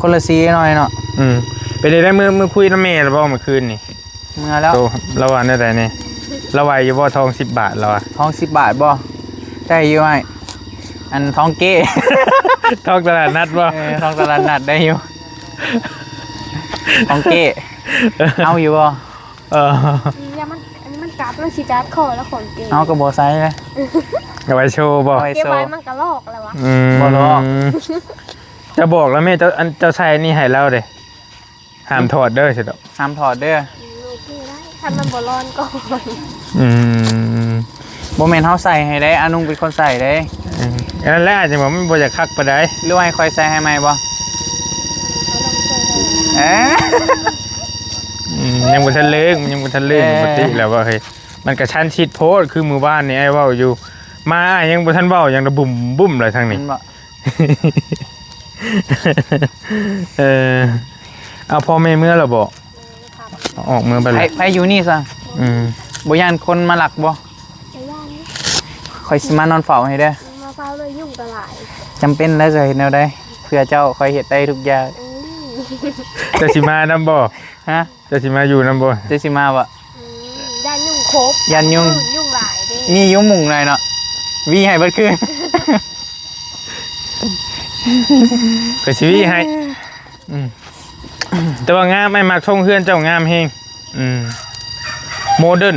ຄົນລະສີໜ້ອຍເນາະ. ອືມ ເປັນໄດ້ ເມື່ອ ເມື່ອຄຸຍນຳແມ່ແລ້ວບໍ່ມື້ຄືນນີ້? ເມື່ອແລ້ວ. ໂຕ ລາວວ່າແນວໃດນີ້? ລາວໄຫວຢູ່ບໍ່? ທອງສິບບາດລາວວ່າ. ທອງສິບບາດບໍ່? ໄດ້ຢູ່ອ້າຍ. ອັນທອງເກ້ ທອງຕະຫຼາດນັດບໍ່? ເອີ ທອງຕະຫຼາດນັດໄດ້ຢູ່. ຂອງເກ້ ເອົາຢູ່ບໍ່? ເອີ ຢ່າມັນ ອັນນີ້ມັນກັດ ມັນຊິກັດຄໍແລ້ວຂອງເກ້. ເຮົາກໍບໍ່ໃສ່ເລີຍ. ເອົາໄວ້ໂຊບໍ່? ເອົາໄວ້ໂຊ ເກັບໄວ້ມັນກໍລອກແລ້ວວະ. ອືມ ບໍ່ລອກ. ຈະບອກລະແມ່ ເຈົ້າ ອັນເຈົ້າໃສ່ອັນນີ້ໃຫ້ລາວເດ້ ຫ້າມຖອດເດີ ຊິດອກ ຫ້າມຖອດເດີ. ອືມ ໂອເຄໄດ້ ຄັນມັນບໍ່ຮ້ອນກ່ອນ. ອືມ ບໍ່ແມ່ນເຮົາໃສ່ໃຫ້ເດ້ ອານຸງເປັນຄົນໃສ່ເດ້. ອືມ ອັນນັ້ນແຫຼະ ຈັ່ງວ່າມັນບໍ່ຢາກຄັກປານໃດ. ຫຼືວ່າໃຫ້ຂ້ອຍໃສ່ໃຫ້ໃໝ່ບໍ່? ເອີ ອືມ ຍັງບໍ່ທັນເລີກ ມັນຍັງບໍ່ທັນເລີກ. ເອີ ປົກກະຕິແລ້ວວ່າ ເຮີ້ຍ ມັນກະຊັ້ນຊິດໂພດ. ຄືມື້ວານນີ້ອ້າຍເວົ້າຢູ່ ມາອ້າຍຍັງບໍ່ທັນເວົ້າຫຍັງ ລະບຸ້ມບຸ້ມແລ້ວທາງນີ້ ເຫັນບໍ່? ເອີ ເອົາ ພໍ່ແມ່ເມືອແລ້ວບໍ່? ອອກເມືອໄປແລ້ວ. ໃຜ ໃຜຢູ່ນີ້ຊະ? ອືມ ບໍ່ຢ້ານຄົນມາລັກບໍ່? ບໍ່ຢ້ານ. ຂ້ອຍຊິມານອນເຝົ້າໃຫ້ເດີ. ມາເຝົ້າເລີຍ ຍຸງກໍຫຼາຍ. ຈຳເປັນແລ້ວ ຈະເຮັດແນວໃດ? ເພື່ອເຈົ້າ ຂ້ອຍເຮັດໄດ້ທຸກຢ່າງ. ອືມ ເຈົ້າຊິມານຳບໍ່? ຮະ? ເຈົ້າຊິມາຢູ່ນຳບໍ່? ເຈົ້າຊິມາບໍ່? ອືມ ຢ້ານຍຸງຄົບ ຢ້ານຍຸງ ເອີ ຍຸງຫຼາຍເດ້. ມີຢູ່ມຸ້ງໜ້ອຍເນາະ ຫວີໃຫ້ເບິດຄືນ. ຂ້ອຍຊິຫວີໃຫ້. ອືມ ແຕ່ວ່າງາມ ອ້າຍມັກຊົງເຮືອນເຈົ້າງາມແຮງ. ອືມ ໂມເດີນ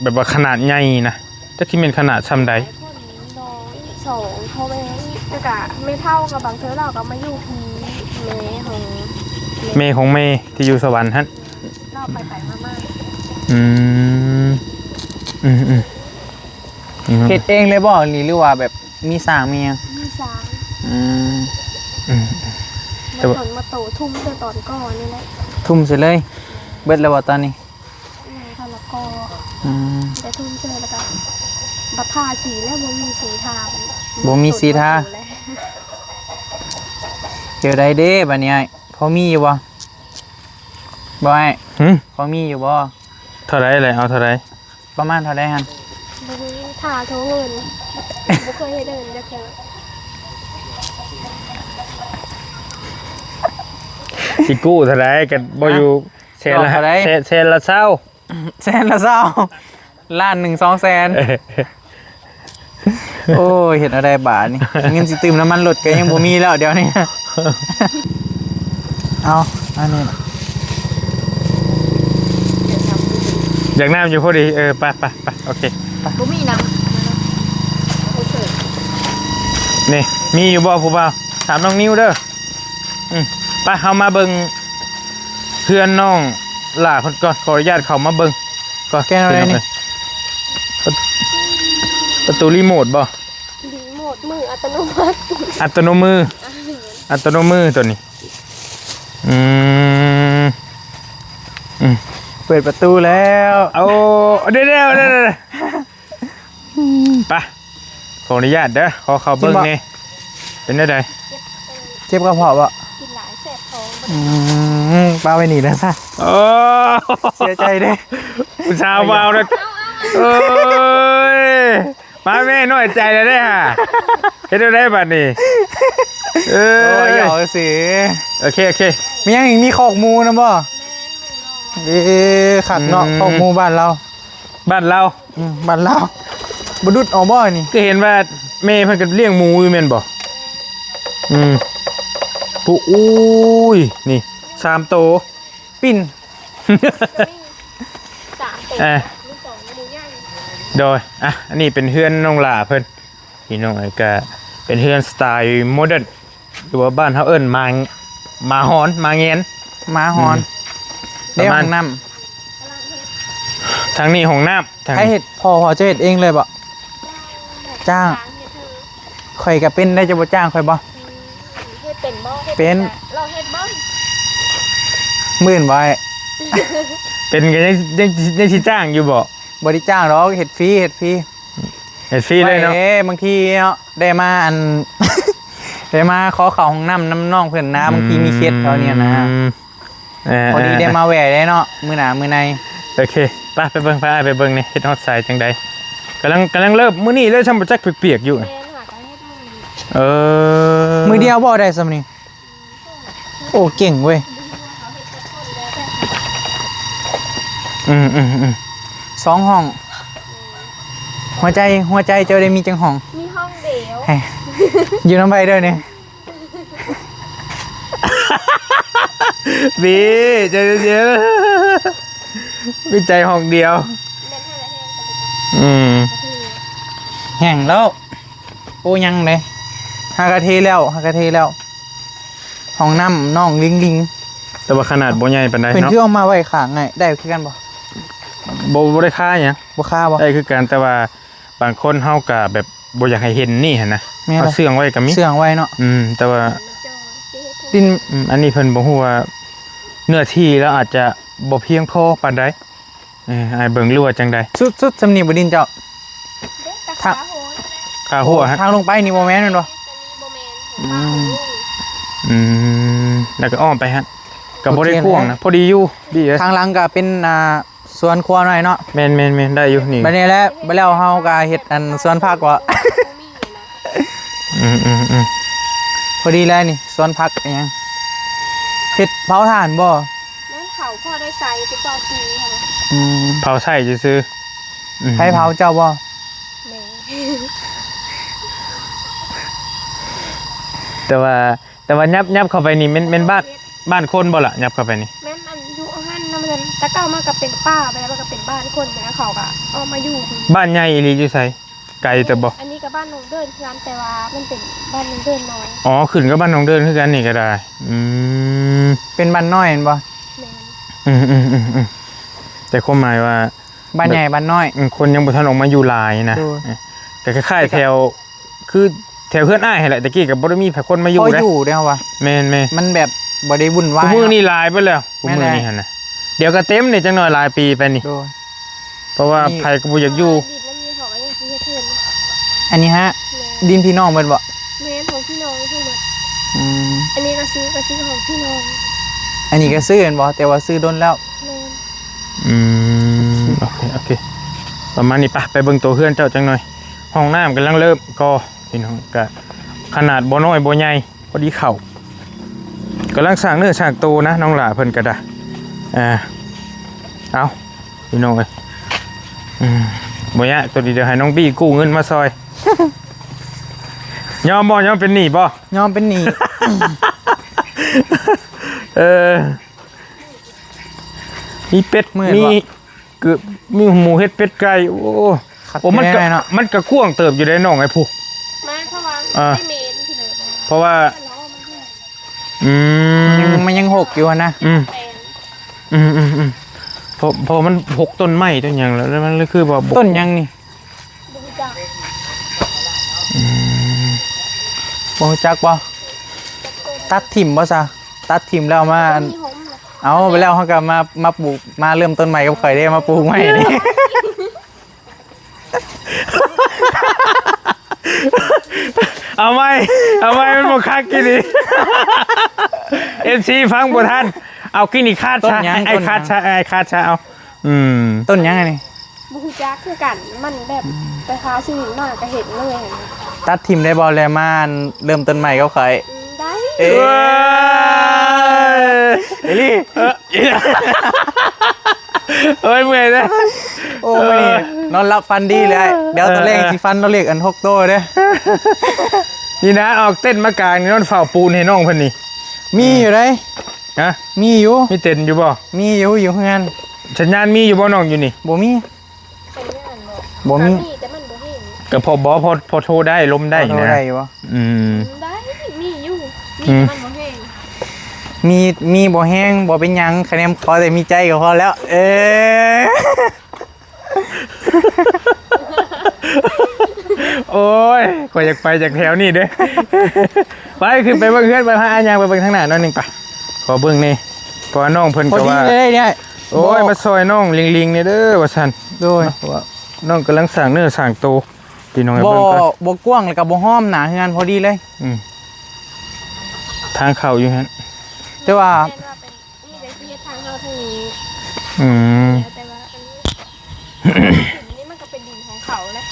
ແບບວ່າຂະໜາດໃຫຍ່ນະ ຈັກຊິແມ່ນຂະໜາດຊ່ຳໃດ. ສອງ ພໍ່ແມ່ ແລ້ວກະແມ່ເຖົ້າກັບບາງເທື່ອລາວກໍມາຢູ່ພີ້ ແມ່ຂອງ ແມ່ຂອງແມ່ທີ່ຢູ່ສະຫວັນຫັ້ນ ລາວໄປໄປມາມາ. ອືມ ອືມໆ ເຮັດເອງເລີຍບໍ່ນີ້ ຫຼືວ່າແບບ ມີຊ້າງມີຫຍັງ? ມີຊ້າງ. ອືມ ອືມ ແລ້ວຕອນມາໂຕທຸ່ມແຕ່ຕອນກ່ອນນີ້ແຫຼະ. ທຸ່ມໃສ່ເລີຍ. ເບິດແລ້ວບໍ່ຕອນນີ້? ຍັງທັນລະກໍ່. ອືມ ແຕ່ທຸ່ມໃສ່ແລ້ວກໍບັດທາສີແລ້ວ ບໍ່ມີສີທາ. ບໍ່ມີສີທາ. ແນວໃດເດ້ບາດນີ້ອ້າຍ ພໍມີຢູ່ບໍ່? ບໍ່ອ້າຍ. ຫື? ພໍມີຢູ່ບໍ່? ເທົ່າໃດແຫຼະ? ເອົາເທົ່າໃດ? ປະມານເທົ່າໃດຫັ້ນ? ບໍ່ຮູ້ ຖ້າໂທເງິນ ບໍ່ເຄີຍເຮັດເງິນຈັກເທື່ອ. ຊິກູ້ເທົ່າໃດກໍບໍ່ຢູ່. ແສນລະ ແສນລະຊາວ. ແສນລະຊາວ ລ້ານໜຶ່ງ ສອງແສນ. ໂອ້ຍ ເຮັດແນວໃດບາດນີ້ ເງິນຊິຕື່ມນ້ຳມັນລົດກໍຍັງບໍ່ມີແລ້ວດຽວນີ້. ເອົາ ອັນນີ້ ຢາກນ້ຳຢູ່ພໍດີ. ເອີ ໄປ ໄປ ໄປ ໂອເຄ ບໍ່ມີນ້ຳ. ນີ້ ມີຢູ່ບໍ່ຜູ້ບ່າວ? ຖາມນ້ອງນິວເດີ. ອືມ ໄປ ເຮົາມາເບິ່ງເຮືອນນ້ອງຫຼ້າເພິ່ນກ່ອນ. ຂໍອະນຸຍາດເຂົ້າມາເບິ່ງກ່ອນ. ແກ້ວໃດນີ້? ປະ ປະຕູຣີໂມດບໍ່? ຣີໂມດມືອັດຕະໂນມັດ. ອັດຕະໂນມື ອັດຕະໂນມືຕົວນີ້. ອືມ ອືມ ເປີດປະຕູແລ້ວ. ໂອ້ ດຽວໆ ໄປ ຂໍອະນຸຍາດເດີ ຂໍເຂົ້າເບິ່ງແດ່. ເປັນແນວໃດ? ເຈັບກະເພາະບໍ່? ກິນຫຼາຍແສບທ້ອງ. ອືມ ປະໄວ້ນີ້ແຫຼະຊະ. ໂອ້ ເສຍໃຈເດ້ ຜູ້ສາວເວົ້າເດີ. ເອີຍ ມາແມ່ ນ້ອຍໃຈແລ້ວເດ້ຫາ. ເຮັດແນວໃດບາດນີ້? ເອີຍ ໂອ້ຍ ເອົາຊິ. ໂອເຄ ໂອເຄ. ມີຫຍັງອີກ? ມີຄອກໝູນຳບໍ່? ເອີ ຄັກເນາະ ອືມ ຄອກໝູບ້ານລາວ. ບ້ານລາວ. ອືມ ບ້ານລາວ. ບໍ່ດຸດເອົາບໍ່ນີ້? ຄືເຫັນວ່າແມ່ເພິ່ນກໍລ້ຽງໝູຢູ່ແມ່ນບໍ່? ອືມ ປຸ ອຸ້ຍ ນີ້ສາມໂຕ ປິ່ນ ສາມໂຕ. ເອີ ມີສອງໝູໃຫຍ່. ໂດຍ ອ່ະ ອັນນີ້ເປັນເຮືອນນ້ອງຫຼ້າເພິ່ນ ພີ່ນ້ອງເອີຍ. ກະເປັນເຮືອນສະໄຕໂມເດີນ ຫຼືວ່າບ້ານເຮົາເອີ້ນໝາ ໝາຮອນ ໝາແງນ ໝາຮອນ. ອືມ ເດ້ ປະມານ ຫ້ອງນ້ຳ ທາງນີ້ຫ້ອງນ້ຳ. ໃຜເຮັດ? ພໍ່ ພໍ່ເຈົ້າເຮັດເອງເລີຍບໍ່? ຈ້າງ. ຂ້ອຍກໍເປັນໄດ້ ເຈົ້າບໍ່ຈ້າງຂ້ອຍບໍ່? ອືມ ເຮັດເປັນບໍ່? ເຮັດເປັນ. ລອງເຮັດເບິ່ງ ໝື່ນບໍ່ອ້າຍ? ເປັນກໍຍັງ ຍັງ ຍັງຊິຈ້າງຢູ່ບໍ່? ບໍ່ໄດ້ຈ້າງດອກ ເຮັດຟຣີ ເຮັດຟຣີ ເຮັດຟຣີເລີຍເນາະ. ບາງທີເນາະ ໄດ້ມາອັນ ໄດ້ມາຂໍເຂົ້າຫ້ອງນ້ຳນຳນ້ອງເພິ່ນນະ. ອືມ ບາງທີມີເຂດແຖວນີ້ນະ. ເອີ ພໍດີໄດ້ມາແວ່ໄດ້ເນາະ ມື້ໜ້າມື້ໃນ. ໂອເຄ ໄປ ໄປເບິ່ງ ໄປ ອ້າຍໄປເບິ່ງນີ້ ເຮັດຮອດສາຍຈັ່ງໃດ. ກຳລັງ ກຳລັງເລີ່ມ ມື້ນີ້ເລີຍ ຊ່ຳບໍ່ຈັກ ປຽກໆຢູ່. ແມ່ນ ຫາກໍເຮັດມື້ນີ້. ເອີ ມື້ດຽວບໍ່ໄດ້ຊ່ຳນີ້? ໂອ້ ເກັ່ງເວີຍ. ອືມ ອືມ ອືມ ສອງຫ້ອງ. ຫົວໃຈ ຫົວໃຈເຈົ້າໄດ້ມີຈັກຫ້ອງ? ມີຫ້ອງດຽວ. ຢູ່ນຳໃຜເດີນີ້? ບີ ໃຈເຢັນໆ ມີໃຈຫ້ອງດຽວ. ອືມ ແຫ້ງແລ້ວ. ໂອ້ ຍັງເດ້ ຫາກະເທແລ້ວ ຫາກະເທແລ້ວ. ຫ້ອງນ້ຳນ້ອງລິງໆ ແຕ່ວ່າຂະໜາດບໍ່ໃຫຍ່ປານໃດເນາະ. ເພິ່ນຄືເອົາມາໄວ້ຂ້າງໃຫ້ ໄດ້ຄືກັນບໍ່? ບໍ່ ບໍ່ໄດ້ຄາຫຍັງ. ບໍ່ຄາບໍ່? ໄດ້ຄືກັນ ແຕ່ວ່າບາງຄົນເຮົາກະແບບ ບໍ່ຢາກໃຫ້ເຫັນນີ້ຫັ້ນນະ. ແມ່ນ ເອົາເຊື່ອງໄວ້ກໍມີ ເຊື່ອງໄວ້ເນາະ. ອືມ ແຕ່ວ່າ ດິນ ອືມ ອັນນີ້ເພິ່ນບໍ່ຮູ້ວ່າເນື້ອທີ່ລາວອາດຈະບໍ່ພຽງພໍປານໃດ. ເອີ ອ້າຍເບິ່ງ ຫຼືວ່າຈັ່ງໃດ? ສຸດ ສຸດຊ່ຳນີ້ບໍ່ດິນເຈົ້າ? ເດ້ ຕາ ທາງ ຂາຫົວ ຂາຫົວ. ໂອ້ ຮະ ທາງລົງໄປນີ້ບໍ່ແມ່ນແມ່ນບໍ່? ຕົວນີ້ບໍ່ແມ່ນ ຂອງ ອືມ ປ້າຂອງລຸງ. ອືມ ແລ້ວກໍອ້ອມໄປຫັ້ນ ກໍບໍ່ໄດ້ກວ້າງນະ ໂອເຄແຫຼະ ພໍດີຢູ່. ດີເອີຍ ທາງຫຼັງກໍເປັນ ອ່າ ສວນຄົວໜ້ອຍເນາະ. ແມ່ນໆໆ ໄດ້ຢູ່ນີ້. ບັດນີ້ແຫຼະ ບັດແລ້ວເຮົາກໍເຮັດອັນສວນຜັກເກາະ. ອືມໆໆ ພໍດີແລ້ວນີ້ ສວນຜັກອີຫຍັງ ເຮັດເຜົາຖ່ານບໍ່? ແມ່ນ ເຜົາພໍໄດ້ໃຊ້ໄປກ່ອນປີ. ອືມ ເຜົາໃຊ້ຊື່ໆ. ອືມ ໃຜເຜົາ ເຈົ້າບໍ່? ແມ່. ແຕ່ວ່າ ແຕ່ວ່າຫຍັບ ຫຍັບເຂົ້າໄປນີ້ແມ່ນ ແມ່ນບ້ານ ເຮັດ ບ້ານຄົນບໍ່ລະ? ຫຍັບເຂົ້າໄປນີ້ ແມ່ນ ອັນຢູ່ຫັ້ນນະ ມັນ ແຕ່ເກົ່າມັນກໍເປັນປ່າ ໄປແລ້ວມັນກໍເປັນບ້ານຄົນ ແລ້ວເຂົາກໍອອກມາຢູ່. ບ້ານໃຫຍ່ອີ່ຫຼີຢູ່ໃສ? ໄກເຕີບບໍ່? ອັນນີ້ກໍບ້ານໜອງເດີນຄືກັນ ແຕ່ວ່າມັນເປັນບ້ານໜອງເດີນນ້ອຍ. ອໍ ຂຶ້ນກັບບ້ານໜອງເດີນຄືກັນນີ້ກໍໄດ້. ອືມ ເປັນບ້ານນ້ອຍແມ່ນບໍ່? ແມ່ນ. ອືມໆໆໆ ແຕ່ຄວາມໝາຍວ່າ ບ້ານໃຫຍ່ບ້ານນ້ອຍ ອືມ ຄົນຍັງບໍ່ທັນອອກມາຢູ່ຫຼາຍນະ. ໂດຍ ເອີ ກໍຄ້າຍໆແຖວ ຄືແຖວເຮືອນອ້າຍຫັ້ນແຫຼະ ແຕ່ກີ້ກໍບໍ່ໄດ້ມີໃຜຄົນມາຢູ່ ພໍ ເດ້ ຢູ່ເດ້ເຮົາວ່າ ແມ່ນໆ ມັນແບບບໍ່ໄດ້ວຸ່ນວາຍ ມື້ນີ້ ເນາະ ຫຼາຍເບິດແລ້ວ ມື້ນີ້ ແມ່ນແຫຼະ ຫັ້ນນະ ດຽວກໍເຕັມນີ້ ຈັກໜ່ອຍຫຼາຍປີໄປນີ້ ໂດຍ ເພາະວ່າ ອັນນີ້ ໃຜກໍບໍ່ຢາກຢູ່ ດິນມັນມີເຂົາກໍຍັງຊິເຮັດເຮືອນ ອັນນີ້ຮະ ແມ່ນ ດິນພີ່ນ້ອງເບິດບໍ່? ແມ່ນ ຂອງພີ່ນ້ອງທັງໝົດ ອືມ ອັນນີ້ກໍຊື້ ກໍຊື້ຂອງພີ່ນ້ອງ ອັນນີ້ກໍຊື້ແມ່ນບໍ່? ແຕ່ວ່າຊື້ດົນແລ້ວ ແມ່ນ ອືມ ໂອເຄ ໂອເຄ ປະມານນີ້ ໄປ ໄປເບິ່ງໂຕເຮືອນເຈົ້າຈັກໜ່ອຍ ຫ້ອງນ້ຳກຳລັງເລີ່ມກໍ່ ພີ່ນ້ອງ ກະຂະໜາດບໍ່ນ້ອຍບໍ່ໃຫຍ່ ພໍດີເຂົ້າ ກຳລັງສ້າງເນື້ອສ້າງໂຕນະ ນ້ອງຫຼ້າເພິ່ນກໍໄດ້ ອ່າ ເອົາ ພີ່ນ້ອງເອີຍ ອືມ ບໍ່ຍາກ ໂຕນີ້ດຽວໃຫ້ນ້ອງບີ້ກູ້ເງິນມາຊ່ອຍ ຍອມບໍ່? ຍອມເປັນໜີ້ບໍ່? ຍອມເປັນໜີ້ ເອີ ມີເປັດ ມີ ເກືອບມີໝູເຫັດເປັດໄກ່ ໂອ້ ໂອ້ ມັນກະ ມັນກະກວ້າງເຕີບຢູ່ເດ້ນ້ອງ ໄອ້ຜູ້ ມາເພາະວ່າ ອ່າ ໄດ້ເມນ ເພາະວ່າ ອືມ ມັນຍັງ ມັນຍັງຫົກຢູ່ຫັ້ນນະ ອືມ ອືມໆໆ ເພາະ ເພາະມັນຫົກຕົ້ນໄມ້ຕົ້ນຫຍັງແລ້ວ ແລ້ວມັນເລີຍຄືວ່າບໍ່ ຕົ້ນຫຍັງນີ້? ບໍ່ຮູ້ຈັກ ອືມ ບໍ່ຮູ້ຈັກບໍ່? ຕັດຖິ້ມບໍ່ຊະ? ຕັດຖິ້ມແລ້ວມາ ເອົາໄປແລ້ວເຮົາກໍມາ ມາປູກ ມາເລີ່ມຕົ້ນໃໝ່ກັບຂ້ອຍເດ້ ມາປູກໃໝ່ນີ້ ເອົາໃໝ່ ເອົາໃໝ່ ມັນບໍ່ຄັກກີ້ນີ້ ເອັຟຊີຟັງບໍ່ທັນ ເອົາກີ້ນີ້ຄາດຊະ ຕົ້ນຫຍັງ? ໄອ້ຄາດຊະ ເອົາ ອືມ ຕົ້ນຫຍັງອັນນີ້? ບໍ່ຮູ້ຈັກຄືກັນ ມັນແບບ ອືມ ໄປຫາຊື້ມາກໍເຫັນເລີຍ ຕັດຖິ້ມໄດ້ບໍ່? ແລ້ວມາເລີ່ມຕົ້ນໃໝ່ກັບຂ້ອຍ ອືມ ໄດ້ ເອີ ເອີ ອີ່ຫຼີ ເອີ ໂອ້ຍ ເມື່ອຍເດ້ ໂອ້ຍ ມື້ນີ້ນອນຫຼັບຝັນດີເລີຍ ດຽວຕອນແລງຊິຝັນເອົາເລກອັນຫົກໂຕເດ້ ນີ້ນະ ອອກເຕັນມາກາງນີ້ ນອນເຝົ້າປູນໃຫ້ນ້ອງເພິ່ນນີ້ ມີຢູ່ເດ້ ຮະ ມີຢູ່ ມີເຕັນຢູ່ບໍ່? ມີຢູ່ ຢູ່ເຮືອນ ສັນຍານມີຢູ່ບໍ່ນ້ອງຢູ່ນີ້? ບໍ່ມີ ສັນຍານບໍ່? ບໍ່ມີ ມີແຕ່ມັນບໍ່ແຮງ ກໍພໍ ບໍ່ ພໍ ພໍໂທໄດ້ ລົມໄດ້ ພໍໂທໄດ້ຢູ່ບໍ່? ອືມ ໄດ້ ມີຢູ່ ມີ ອືມ ແຕ່ມັນບໍ່ແຮງ ມີ ມີບໍ່ແຮງ ບໍ່ເປັນຫຍັງ ຄະແນນຂໍແຕ່ມີໃຈກໍພໍແລ້ວ ເອີ ໂອ້ຍ ຂ້ອຍຢາກໄປຈາກແຖວນີ້ເດ້ ໄປ ຂຶ້ນໄປເບິ່ງເຮືອນ ໄປ ພາຍ່າງໄປເບິ່ງທາງໜ້າໜ້ອຍໜຶ່ງ ໄປ ຂໍເບິ່ງແດ່ ເພາະວ່ານ້ອງເພິ່ນກໍວ່າ ພໍດີເລີຍເດ້ ໂອ້ຍ ບໍ່ ມາຊ່ອຍນ້ອງລິງໆ ແດ່ເດີວ່າຊັ້ນ ໂດຍ ເນາະ ເພາະວ່ານ້ອງກຳລັງສ້າງເນື້ອສ້າງໂຕ ພີ່ນ້ອງ ບໍ່ ເບິ່ງກ່ອນ ບໍ່ກວ້າງ ແລ້ວກໍບໍ່ຫ້ອມໜ້າເຮືອນ ພໍດີເລີຍ ອືມ ທາງເຂົ້າຢູ່ຫັ້ນ ແຕ່ວ່າ ແມ່ນວ່າເປັນ ນີ້ກໍຊິເຮັດທາງເຂົ້າທາງນີ້ ອືມ ແຕ່ວ່າອັນນີ້ ດິນນີ້ມັນກໍເປັນດິນຂອງເຂົາແຫຼະ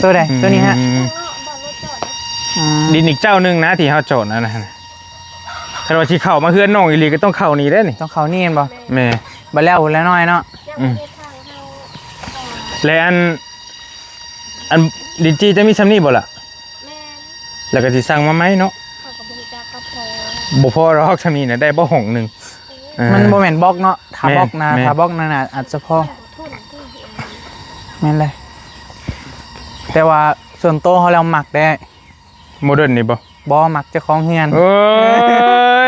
ໂຕໃດ? ອືມ ໂຕນີ້ຮະ ເນາະ ບ່ອນລົດຈອດນະ ອືມ ດິນອີກເຈົ້າໜຶ່ງນະ ທີ່ເຮົາຈອດນັ້ນນະ ຄັນວ່າຊິເຂົ້າມາເຮືອນນ້ອງອີ່ຫຼີ ກໍຕ້ອງເຂົ້ານີ້ເດ້ນີ້ ຕ້ອງເຂົ້ານີ້ແມ່ນບໍ່? ແມ່ນ ບັດແລ້ວພຸ້ນແຫຼະນ້ອຍເນາະ ອືມ ແລະ ອັນ ອັນ ດິນຈີ່ຈະມີຊ່ຳນີ້ບໍ່ລະ? ແມ່ນ ແລ້ວກໍຊິສັ່ງມາໃໝ່ເນາະ ເຂົາກໍບໍ່ຮູ້ຈັກກັບພໍ ບໍ່ພໍດອກ ຊ່ຳນີ້ນະ ໄດ້ບໍ່ຫ້ອງໜຶ່ງ ເອີ ມັນບໍ່ແມ່ນບລັອກເນາະ ຖ້າບລັອກນະ ແມ່ນ ຖ້າບລັອກນະ ນະ ອາດຈະພໍ ແມ່ນແຫຼະ ແຕ່ວ່າສ່ວນໂຕເຮົາແລ້ວມັກເດ້ ໂມເດີນນີ້ບໍ່? ບໍ່ ມັກເຈົ້າຂອງເຮືອນ ໂອ້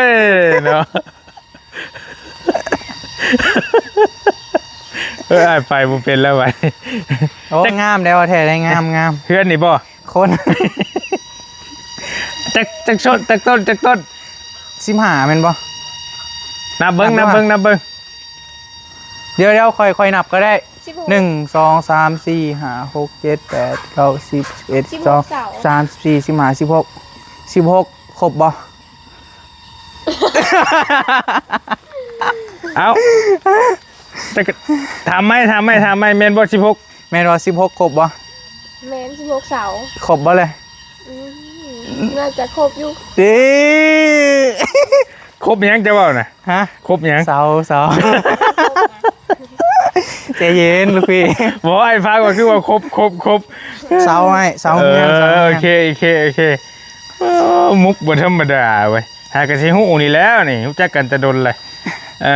ຍ ເນາະ ເອີ ອ້າຍໄປບໍ່ເປັນແລ້ວບັດນີ້ ໂອ້ ງາມແລ້ວ ແທ້ໄດ້ ງາມໆ ເຮືອນນີ້ບໍ່? ຄົນ ຈັກ ຈັກຊົນ ຈັກຕົ້ນ ຈັກຕົ້ນ ສິບຫ້າແມ່ນບໍ່? ນັບເບິ່ງ ນັບເບິ່ງ ນັບເບິ່ງ ດຽວໆ ຂ້ອຍ ຂ້ອຍນັບກໍໄດ້ ສິບຫົກ ໜຶ່ງ ສອງ ສາມ ສີ່ ຫ້າ ຫົກ ເຈັດ ແປດ ເກົ້າ ສິບ ສິບເອັດ ສິບສອງ ສາມ ສິບສີ່ ສິບຫ້າ ສິບຫົກ ສິບຫົກ ຄົບບໍ່? ເອົ້າ ແຕ່ກໍ ຖາມໃໝ່ ຖາມໃໝ່ ຖາມໃໝ່ ແມ່ນບໍ່ ສິບຫົກ? ແມ່ນບໍ່ ສິບຫົກ ຄົບບໍ່? ແມ່ນ ສິບຫົກ ເສົາ ຄົບບໍ່ເລີຍ? ອືມ ໜ້າຈະຄົບຢູ່ ເອີ ຄົບຫຍັງຈະເວົ້ານະ? ຮະ? ຄົບຫຍັງ? ເສົາ ເສົາ ໃຈເຢັນລູກພີ່ ບໍ່ ອ້າຍຟັງວ່າຄືວ່າຄົບ ຄົບ ຄົບ ເສົາ ອ້າຍ ເສົາເຮືອນ ເອີ ເສົາເຮືອນ ໂອເຄ ໂອເຄ ໂອເຄ ເອີ ມຸກບໍ່ທຳມະດາເວີຍ ຫາກໍຊິຮູ້ນີ້ແລ້ວນີ້ ຮູ້ຈັກກັນແຕ່ດົນແຫຼະ ເອີ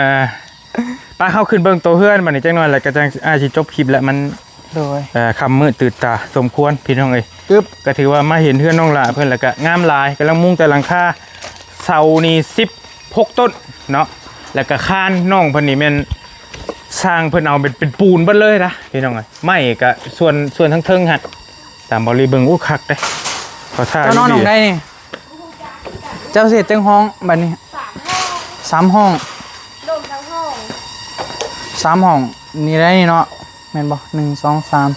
ໄປ ເຮົາຂຶ້ນເບິ່ງໂຕເຮືອນບັດນີ້ຈັກໜ່ອຍ ແລ້ວກໍຈັ່ງ ອາ ຊິຈົບຄລິບແລ້ວ ມັນ ໂດຍ ເອີ ຄ່ຳມືດຕື່ນຕາສົມຄວນ ພີ່ນ້ອງເອີຍ ກຶບ ກໍຖືວ່າມາເຫັນເຮືອນນ້ອງຫຼ້າເພິ່ນ ແລ້ວກໍງາມຫຼາຍ ກຳລັງມຸງແຕ່ຫຼັງຄາ ເສົານີ້ສິບຫົກຕົ້ນເນາະ ແລ້ວກໍຄານນ້ອງເພິ່ນນີ້ແມ່ນຊ່າງເພິ່ນເອົາເປັນ ເປັນປູນເບິດເລີຍນະ ພີ່ນ້ອງເອີຍ ໄມ້ກໍສ່ວນ ສ່ວນທາງເທິງຫັ້ນ ຕາມເບົາລີເບິ່ງ ໂອ້ ຄັກເດ້ ຂໍຖ້າ ເຈົ້ານອນຫ້ອງໃດນີ້? ເຈົ້າຊິເຮັດຈັກຫ້ອງບັດນີ້? ສາມຫ້ອງ ສາມຫ້ອງ ໂດມທັງຫ້ອງ ສາມຫ້ອງນີ້ໄດ໋ນີ້ເນາະ ແມ່ນບໍ່? ໜຶ່ງ ສອງ ສາມ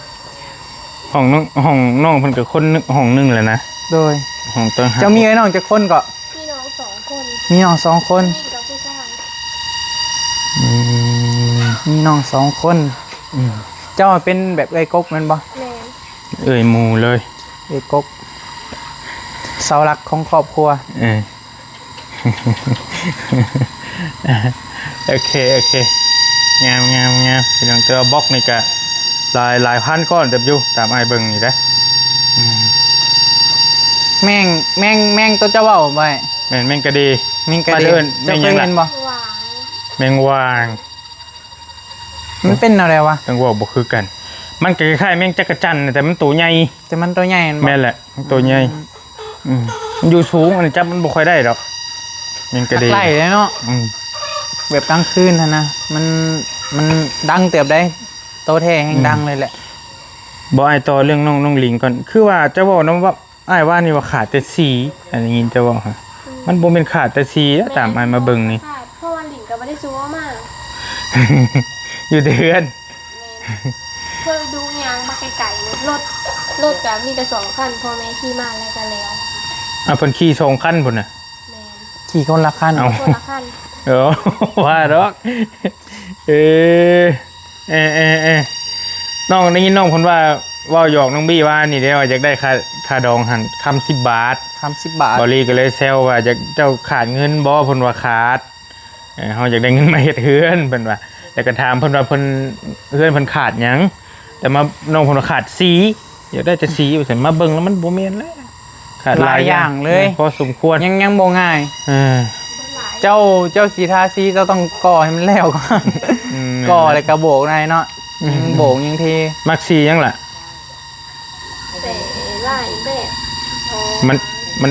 ຫ້ອງນ້ອງ ຫ້ອງນ້ອງເພິ່ນກໍຄົນໜຶ່ງ ຫ້ອງໜຶ່ງແຫຼະນະ. ໂດຍ ຫ້ອງຕ່າງຫາກ. ເຈົ້າມີເອື້ອຍນ້ອງຈັກຄົນເກາະ? ມີນ້ອງສອງຄົນ ມີນ້ອງສອງຄົນ ຜູ້ຍິງກັບຜູ້ຊາຍ. ອືມ ມີນ້ອງສອງຄົນ. ອືມ ເຈົ້າເປັນແບບເອື້ອຍກົກແມ່ນບໍ່? ແມ່ນ ເອື້ອຍໝູ່ເລີຍ ເອື້ອຍກົກ ເສົາຫຼັກຂອງຄອບຄົວ. ເອີ ໂອເຄ ໂອເຄ ງາມ ງາມ ງາມ ພີ່ນ້ອງ. ແຕ່ວ່າບລັອກນີ້ກະຫຼາຍ ຫຼາຍພັນກ້ອນເຕີບຢູ່ ຕາມອ້າຍເບິ່ງນີ້ເດ້. ອືມ ແມງ ແມງ ແມງໂຕເຈົ້າເວົ້າໄວ້ ແມ່ນແມງກະດີ ແມງກະດີ ບ້ານເອີ້ນ ເຈົ້າເຄີຍເຫັນບໍ່? ແມງຫວ່າງ ແມງຫວ່າງ. ມັນເປັນແນວໃດວະ? ຈັ່ງເວົ້າບໍ່ຄືກັນ ມັນກໍຄ້າຍໆແມງຈັກກະຈັນ ແຕ່ມັນໂຕໃຫຍ່. ແຕ່ມັນໂຕໃຫຍ່ແມ່ນບໍ່? ແມ່ນແຫຼະ ມັນໂຕໃຫຍ່. ອືມ ອືມ ມັນຢູ່ສູງ ອັນນີ້ຈັບມັນບໍ່ຄ່ອຍໄດ້ດອກ ແມ່ນກະເດ. ໄດ້ເດ້ເນາະ. ອືມ ແບບກາງຄືນຫັ້ນນະ ມັນ ມັນດັງເຕີບໃດ໋ ໂຕແທ້ແຮ່ງ ອືມ ດັງເລີຍແຫຼະ. ບໍ່ ອ້າຍຕໍ່ເລື່ອງນ້ອງ ນ້ອງລິງກ່ອນ ຄືວ່າເຈົ້າເວົ້ານຳວ່າ ອ້າຍວ່ານີ້ວ່າຂາດແຕ່ສີ ອັນໄດ້ຍິນເຈົ້າເວົ້າຫະ. ອືມ ມັນບໍ່ແມ່ນຂາດແຕ່ສີ ແມ່ນ ຕາມອ້າຍມາເບິ່ງນີ້ ຂາດ ເພາະວ່າລິງກໍບໍ່ໄດ້ຊູເອົາມາ ຢູ່ແຕ່ເຮືອນ. ແມ່ນ ເພິ່ນດຸຍ່າງມາໄກໆ ລົດ ລົດກໍມີແຕ່ສອງຄັນ ພໍ່ແມ່ຂີ່ມາແລ້ວກໍແລ້ວ. ອ່າ ເພິ່ນຂີ່ສອງຄັນພຸ້ນນະ? ແມ່ນ ຂີ່ຄົນລະຄັນ. ເອົ້າ ຄົນລະຄັນ. ເອີ ວ່າດອກ ເອີ ເອີ ເອີ ເອີ ນ້ອງໄດ້ຍິນນ້ອງເພິ່ນວ່າ ເວົ້າຫຍອກນ້ອງບີວ່ານີ້ເດ້ ວ່າຢາກໄດ້ຄ່າ ຄ່າດອງຫັ້ນ ຄຳສິບບາດ ຄຳສິບບາດ. ບ່າວລີກໍເລີຍແຊວວ່າ ຢາກ ເຈົ້າຂາດເງິນບໍ່? ເພິ່ນວ່າຂາດ ເອີ ເຮົາຢາກໄດ້ເງິນມາເຮັດເຮືອນ ເພິ່ນວ່າ. ແລ້ວກໍຖາມເພິ່ນວ່າ ເພິ່ນ ເຮືອນເພິ່ນຂາດຫຍັງ? ແຕ່ມາ ນ້ອງເພິ່ນວ່າຂາດສີ ຢາກໄດ້ແຕ່ສີວ່າຊັ້ນ. ມາເບິ່ງແລ້ວມັນບໍ່ແມ່ນແລ້ວ ຂາດຫຼາຍຢ່າງເລີຍ ພໍສົມຄວນ ຍັງ ຍັງບໍ່ງ່າຍ. ເອີ ເຈົ້າ ເຈົ້າຊິທາສີ ເຈົ້າຕ້ອງກໍ່ໃຫ້ມັນແລ້ວກ່ອນ. ອືມ ກໍ່ແລ້ວກໍໂບກໄດ້ເນາະ. ອືມ ຍັງໂບກຍັງເທ. ມັກສີຫຍັງລະ? ແຕ່ຫຼາຍແບບ ມັນ ມັນ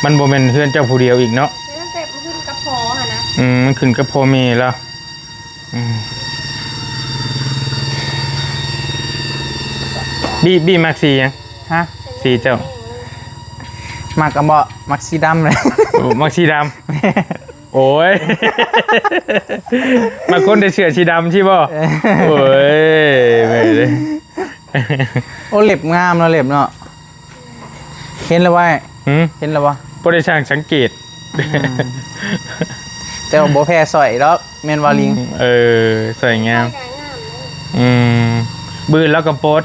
ມັນບໍ່ແມ່ນເຮືອນເຈົ້າຜູ້ດຽວອີກເນາະ. ແມ່ນແບບຂຶ້ນກັບພໍ່ຫັ້ນນະ. ອືມ ມັນຂຶ້ນກັບພໍ່ແມ່ລາວ. ອືມ ບີ ບີມັກສີຫຍັງ? ຮະ? ສີເຈົ້າ ມັກກະເບາະ ມັກສີດຳເລີຍ. ໂອ້ ມັກສີດຳ. ໂອ້ຍ ມັກຄົນໃສ່ເສື້ອສີດຳຊີ້ບໍ່? ເອີ ໂອ້ຍ ແມ່ເດ້. ໂອ້ ເລັບງາມເນາະ ເລັບເນາະ. ເຫັນແລ້ວໄວ້ ຫື? ເຫັນແລ້ວບໍ່? ບໍ່ໄດ້ຊ່າງສັງເກດ. ອືມ ແຕ່ວ່າບໍ່ແພ້ສ້ອຍດອກ ແມ່ນບໍ່ລິງ? ອືມ ເອີ ສ້ອຍງາມ. ອືມ ບຶດແລ້ວກໍປົດ.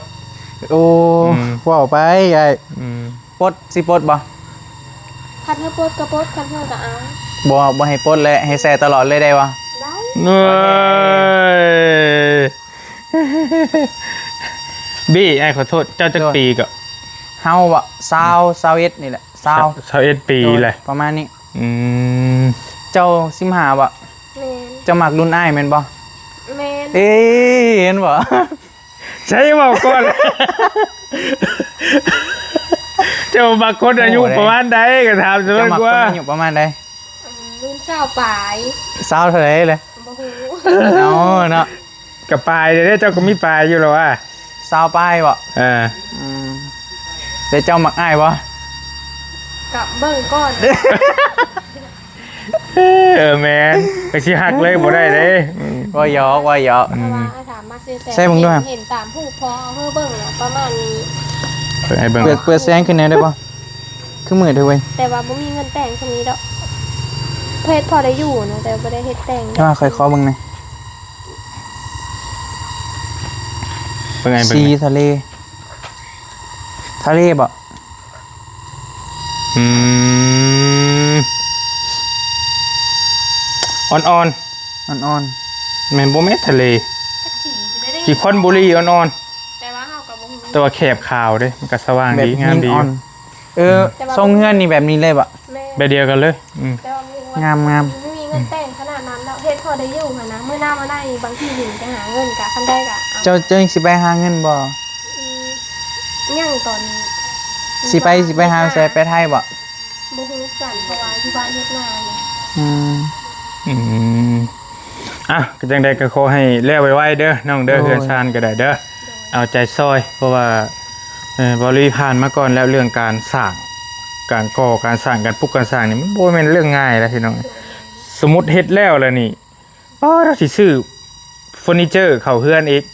ໂອ້ ອືມ ເວົ້າໄປອ້າຍ. ອືມ ປົດ ຊິປົດບໍ່? ຄັນໃຫ້ປົດກໍປົດ ຄັນເພິ່ນກໍເອົາ. ບໍ່ ບໍ່ໃຫ້ປົດແຫຼະ ໃຫ້ໃສ່ຕະຫຼອດເລີຍໄດ້ບໍ່? ໄດ້. ເອີຍ ບີ ອ້າຍຂໍໂທດ ເຈົ້າຈັກປີເກາະ? ເຮົາເບາະ ຊາວ ຊາວເອັດນີ້ແຫຼະ. ຊາວ ຊາວເອັດປີແຫຼະ ປະມານນີ້. ອືມ ເຈົ້າສິບຫ້າເບາະ? ແມ່ນ. ເຈົ້າມັກລຸ້ນອ້າຍແມ່ນບໍ່? ແມ່ນ. ເອີ ເຫັນບໍ່? ໃຊ່ ເວົ້າກ່ອນ ເຈົ້າມັກຄົນອາຍຸປະມານໃດ ກໍຖາມຊະເບິ່ງວ່າ ເຈົ້າມັກຄົນອາຍຸປະມານໃດ? ອືມ ລຸ້ນຊາວປາຍ. ຊາວເທົ່າໃດລະ? ບໍ່ຮູ້. ເອົາເນາະ ກະປາຍເດ້ ເຈົ້າກໍມີປາຍຢູ່ແລ້ວວ່າ. ຊາວປາຍເບາະ? ເອີ ອືມ ແລ້ວເຈົ້າມັກອ້າຍບໍ່? ກະເບິ່ງກ່ອນ. ເອີ ແມ່ນ ໄປຊິຮັກເລີຍບໍ່ໄດ້ເດ້. ອືມ ເວົ້າຫຍອກ ເວົ້າຫຍອກ. ອືມ ເພາະວ່າຖ້າມັກຊື່ແຕ່ ໃສ່ເບິ່ງດ້ວຍ ເຫັນຕາມຮູບພໍເຮົາເບິ່ງແລ້ວປະມານນີ້. ເປີດໃຫ້ເບິ່ງ ເປີດ ເປີດແສງຂຶ້ນແດ່ໄດ້ບໍ່? ຄືມືດເດີເວີຍ. ແຕ່ວ່າບໍ່ມີເງິນແຕ່ງຊ່ວງນີ້ດອກ ເຮັດພໍໄດ້ຢູ່ນະ ແຕ່ບໍ່ໄດ້ເຮັດແຕ່ງ. ແຕ່ວ່າຂ້ອຍຂໍເບິ່ງແດ່ ເບິ່ງໃຫ້ເບິ່ງ ສີທະເລ ທະເລເບາະ? ອືມ ອ່ອນໆ ອ່ອນໆ ແມ່ນບໍ່ແມ່ນທະເລ? ຈັກສີຄືໄດ້ ສີຄອນບູລີອ່ອນໆ. ແຕ່ວ່າເຮົາກໍບໍ່ຮູ້ ແຕ່ວ່າແຄບຂາວເດ້ ມັນກໍສະຫວ່າງດີ ແບບ ງາມດີ ຫີນອ່ອນ. ເອີ ແຕ່ວ່າ ຊົງເຮືອນນີ້ແບບນີ້ເລີຍເບາະ? ແມ່ນ ແບບດຽວກັນເລີຍ. ອືມ ແຕ່ວ່າບໍ່ຮູ້ວ່າ ງາມໆ ບໍ່ມີເງິນແຕ່ງຂະໜາດນັ້ນດອກ ເຮັດພໍໄດ້ຢູ່ຫັ້ນນະ. ມື້ໜ້າມາໃນບາງທີຫຍັງໄປຫາເງິນກະ ຄັນໄດ້ກະເອົາ. ເຈົ້າ ເຈົ້າຍັງຊິໄປຫາເງິນບໍ່? ອືມ ຍັງຕອນນີ້ ຊິໄປ ຊິໄປຫາໃສ? ໄປໄທບໍ່? ບໍ່ຮູ້ຄືກັນ ເພາະວ່າຢູ່ບ້ານເຮັດນາແຫຼະ. ອືມ ອືມ ອ່ະ ກໍຈັ່ງໃດກໍຂໍໃຫ້ແລ້ວໄວໆເດີນ້ອງເດີ. ໂດຍ ເຮືອນຊານກໍໄດ້ເດີ. ໂດຍ ເອົາໃຈຊ່ອຍ ເພາະວ່າ ເອີ ເວົ້າລີຜ່ານມາກ່ອນແລ້ວ ເລື່ອງການສ້າງ ການກໍ່ການສ້າງ ການປຸກການສ້າງນີ້ ມັນບໍ່ແມ່ນເລື່ອງງ່າຍນະພີ່ນ້ອງ. ສົມມຸດເຮັດແລ້ວລະນີ້ ປ້າ ເຮົາຊິຊື້ເຟີນີເຈີເຂົ້າເຮືອນອີກ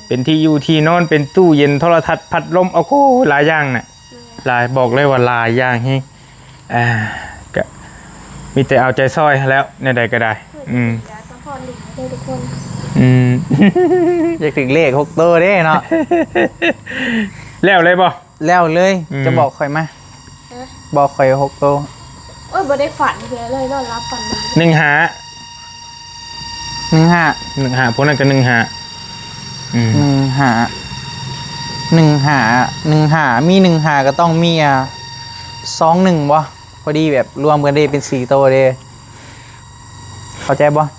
ເປັນທີ່ຢູ່ທີ່ນອນ ເປັນຕູ້ເຢັນ ໂທລະທັດ ພັດລົມ ໂອ້ໂຫ ຫຼາຍຢ່າງນະ ຫຼາຍ ບອກເລີຍວ່າຫຼາຍຢ່າງແຮງ. ອ່າ ກະມີແຕ່ເອົາໃຈຊ່ອຍແລ້ວ ແນວໃດກໍໄດ້. ອືມ ຢາກສະພອດລິນເດີທຸກຄົນ. ອືມ ຢາກຖືກເລກຫົກໂຕເດ້ເນາະ. ແລ້ວເລີຍບໍ່? ແລ້ວເລີຍ. ອືມ ຈະບອກຂ້ອຍມາ. ຮະ? ບອກຂ້ອຍຫົກໂຕ. ໂອ້ຍ ບໍ່ໄດ້ຝັນເທື່ອເລີຍ ນອນຫຼັບຝັນດີ. ໜຶ່ງຫ້າ ໜຶ່ງຫ້າ ໜຶ່ງຫ້າ ພວກນັ້ນກໍໜຶ່ງຫ້າ. ອືມ ໜຶ່ງຫ້າ ໜຶ່ງຫ້າ ໜຶ່ງຫ້າ ມີໜຶ່ງຫ້າກໍຕ້ອງມີ ອ່າ ສອງໜຶ່ງບໍ່? ພໍດີແບບລວມກັນເດ້ ເປັນສີ່ໂຕເດ້ ເຂົ້າໃຈບໍ່? ອື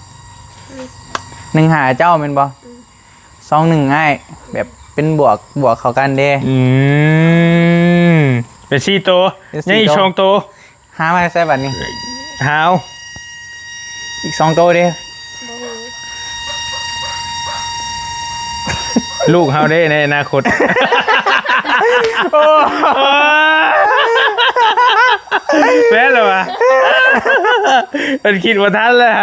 ມ ໜຶ່ງຫ້າເຈົ້າແມ່ນບໍ່? ອືມ ສອງໜຶ່ງອ້າຍ ແບບເປັນບວກ ບວກເຂົ້າກັນເດ້. ອືມ ເປັນສີ່ໂຕ ເປັນສີ່ໂຕ ຍັງອີກສອງໂຕ ຫາມາແຕ່ໃສບັດນີ້? ຫາເອົາ ອີກສອງໂຕເດ້. ບໍ່ຮູ້ ລູກເຮົາເດ້ໃນອະນາຄົດ. ໂອ້ ແມ່ນແລ້ວວະ ເພິ່ນຄິດບໍ່ທັນແລ້ວ.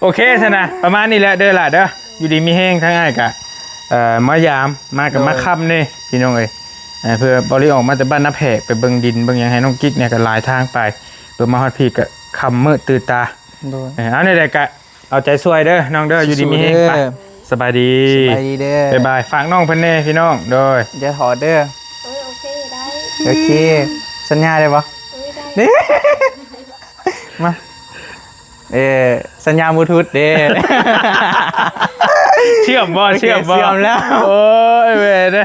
ໂອເຄຊັ້ນນະ ປະມານນີ້ແຫຼະເດີຫຼ້າເດີ ຢູ່ດີມີແຮງ. ທາງອ້າຍກະ ເອີ ມາຢາມ ມາກັບ ໂດຍ ມາຄ່ຳເດ້ພີ່ນ້ອງເອີຍ. ເອີ ເພື່ອບໍ່ໄດ້ອອກມາແຕ່ບ້ານນາແພກ ໄປເບິ່ງດິນເບິ່ງຫຍັງໃຫ້ນ້ອງກິກແດ່ ກໍຫຼາຍທາງໄປ ເພື່ອມາຮອດພີ້ກໍຄ່ຳມືດຕື່ນຕາ. ໂດຍ ເອີ ເອົາແນວໃດກໍເອົາໃຈຊ່ວຍເດີນ້ອງເດີ ຢູ່ດີມີແຮງ. ໄປ ສະບາຍດີ ສະບາຍດີເດີ ບາຍບາຍ. ຝາກນ້ອງເພິ່ນແດ່ພີ່ນ້ອງ. ໂດຍ ຢ່າຖອດເດີ. ໂອ້ຍ ໂອເຄ ໄດ້ ໂອເຄ ສັນຍາໄດ້ບໍ່? ໂອ້ຍ ໄດ້ ເດ້ ມາ ເອີ ສັນຍາບລູທູດເດ້. ເຊື່ອມບໍ່? ໂອເຄ ເຊື່ອມບໍ່? ເຊື່ອມແລ້ວ. ໂອ້ຍ ເວເດ້.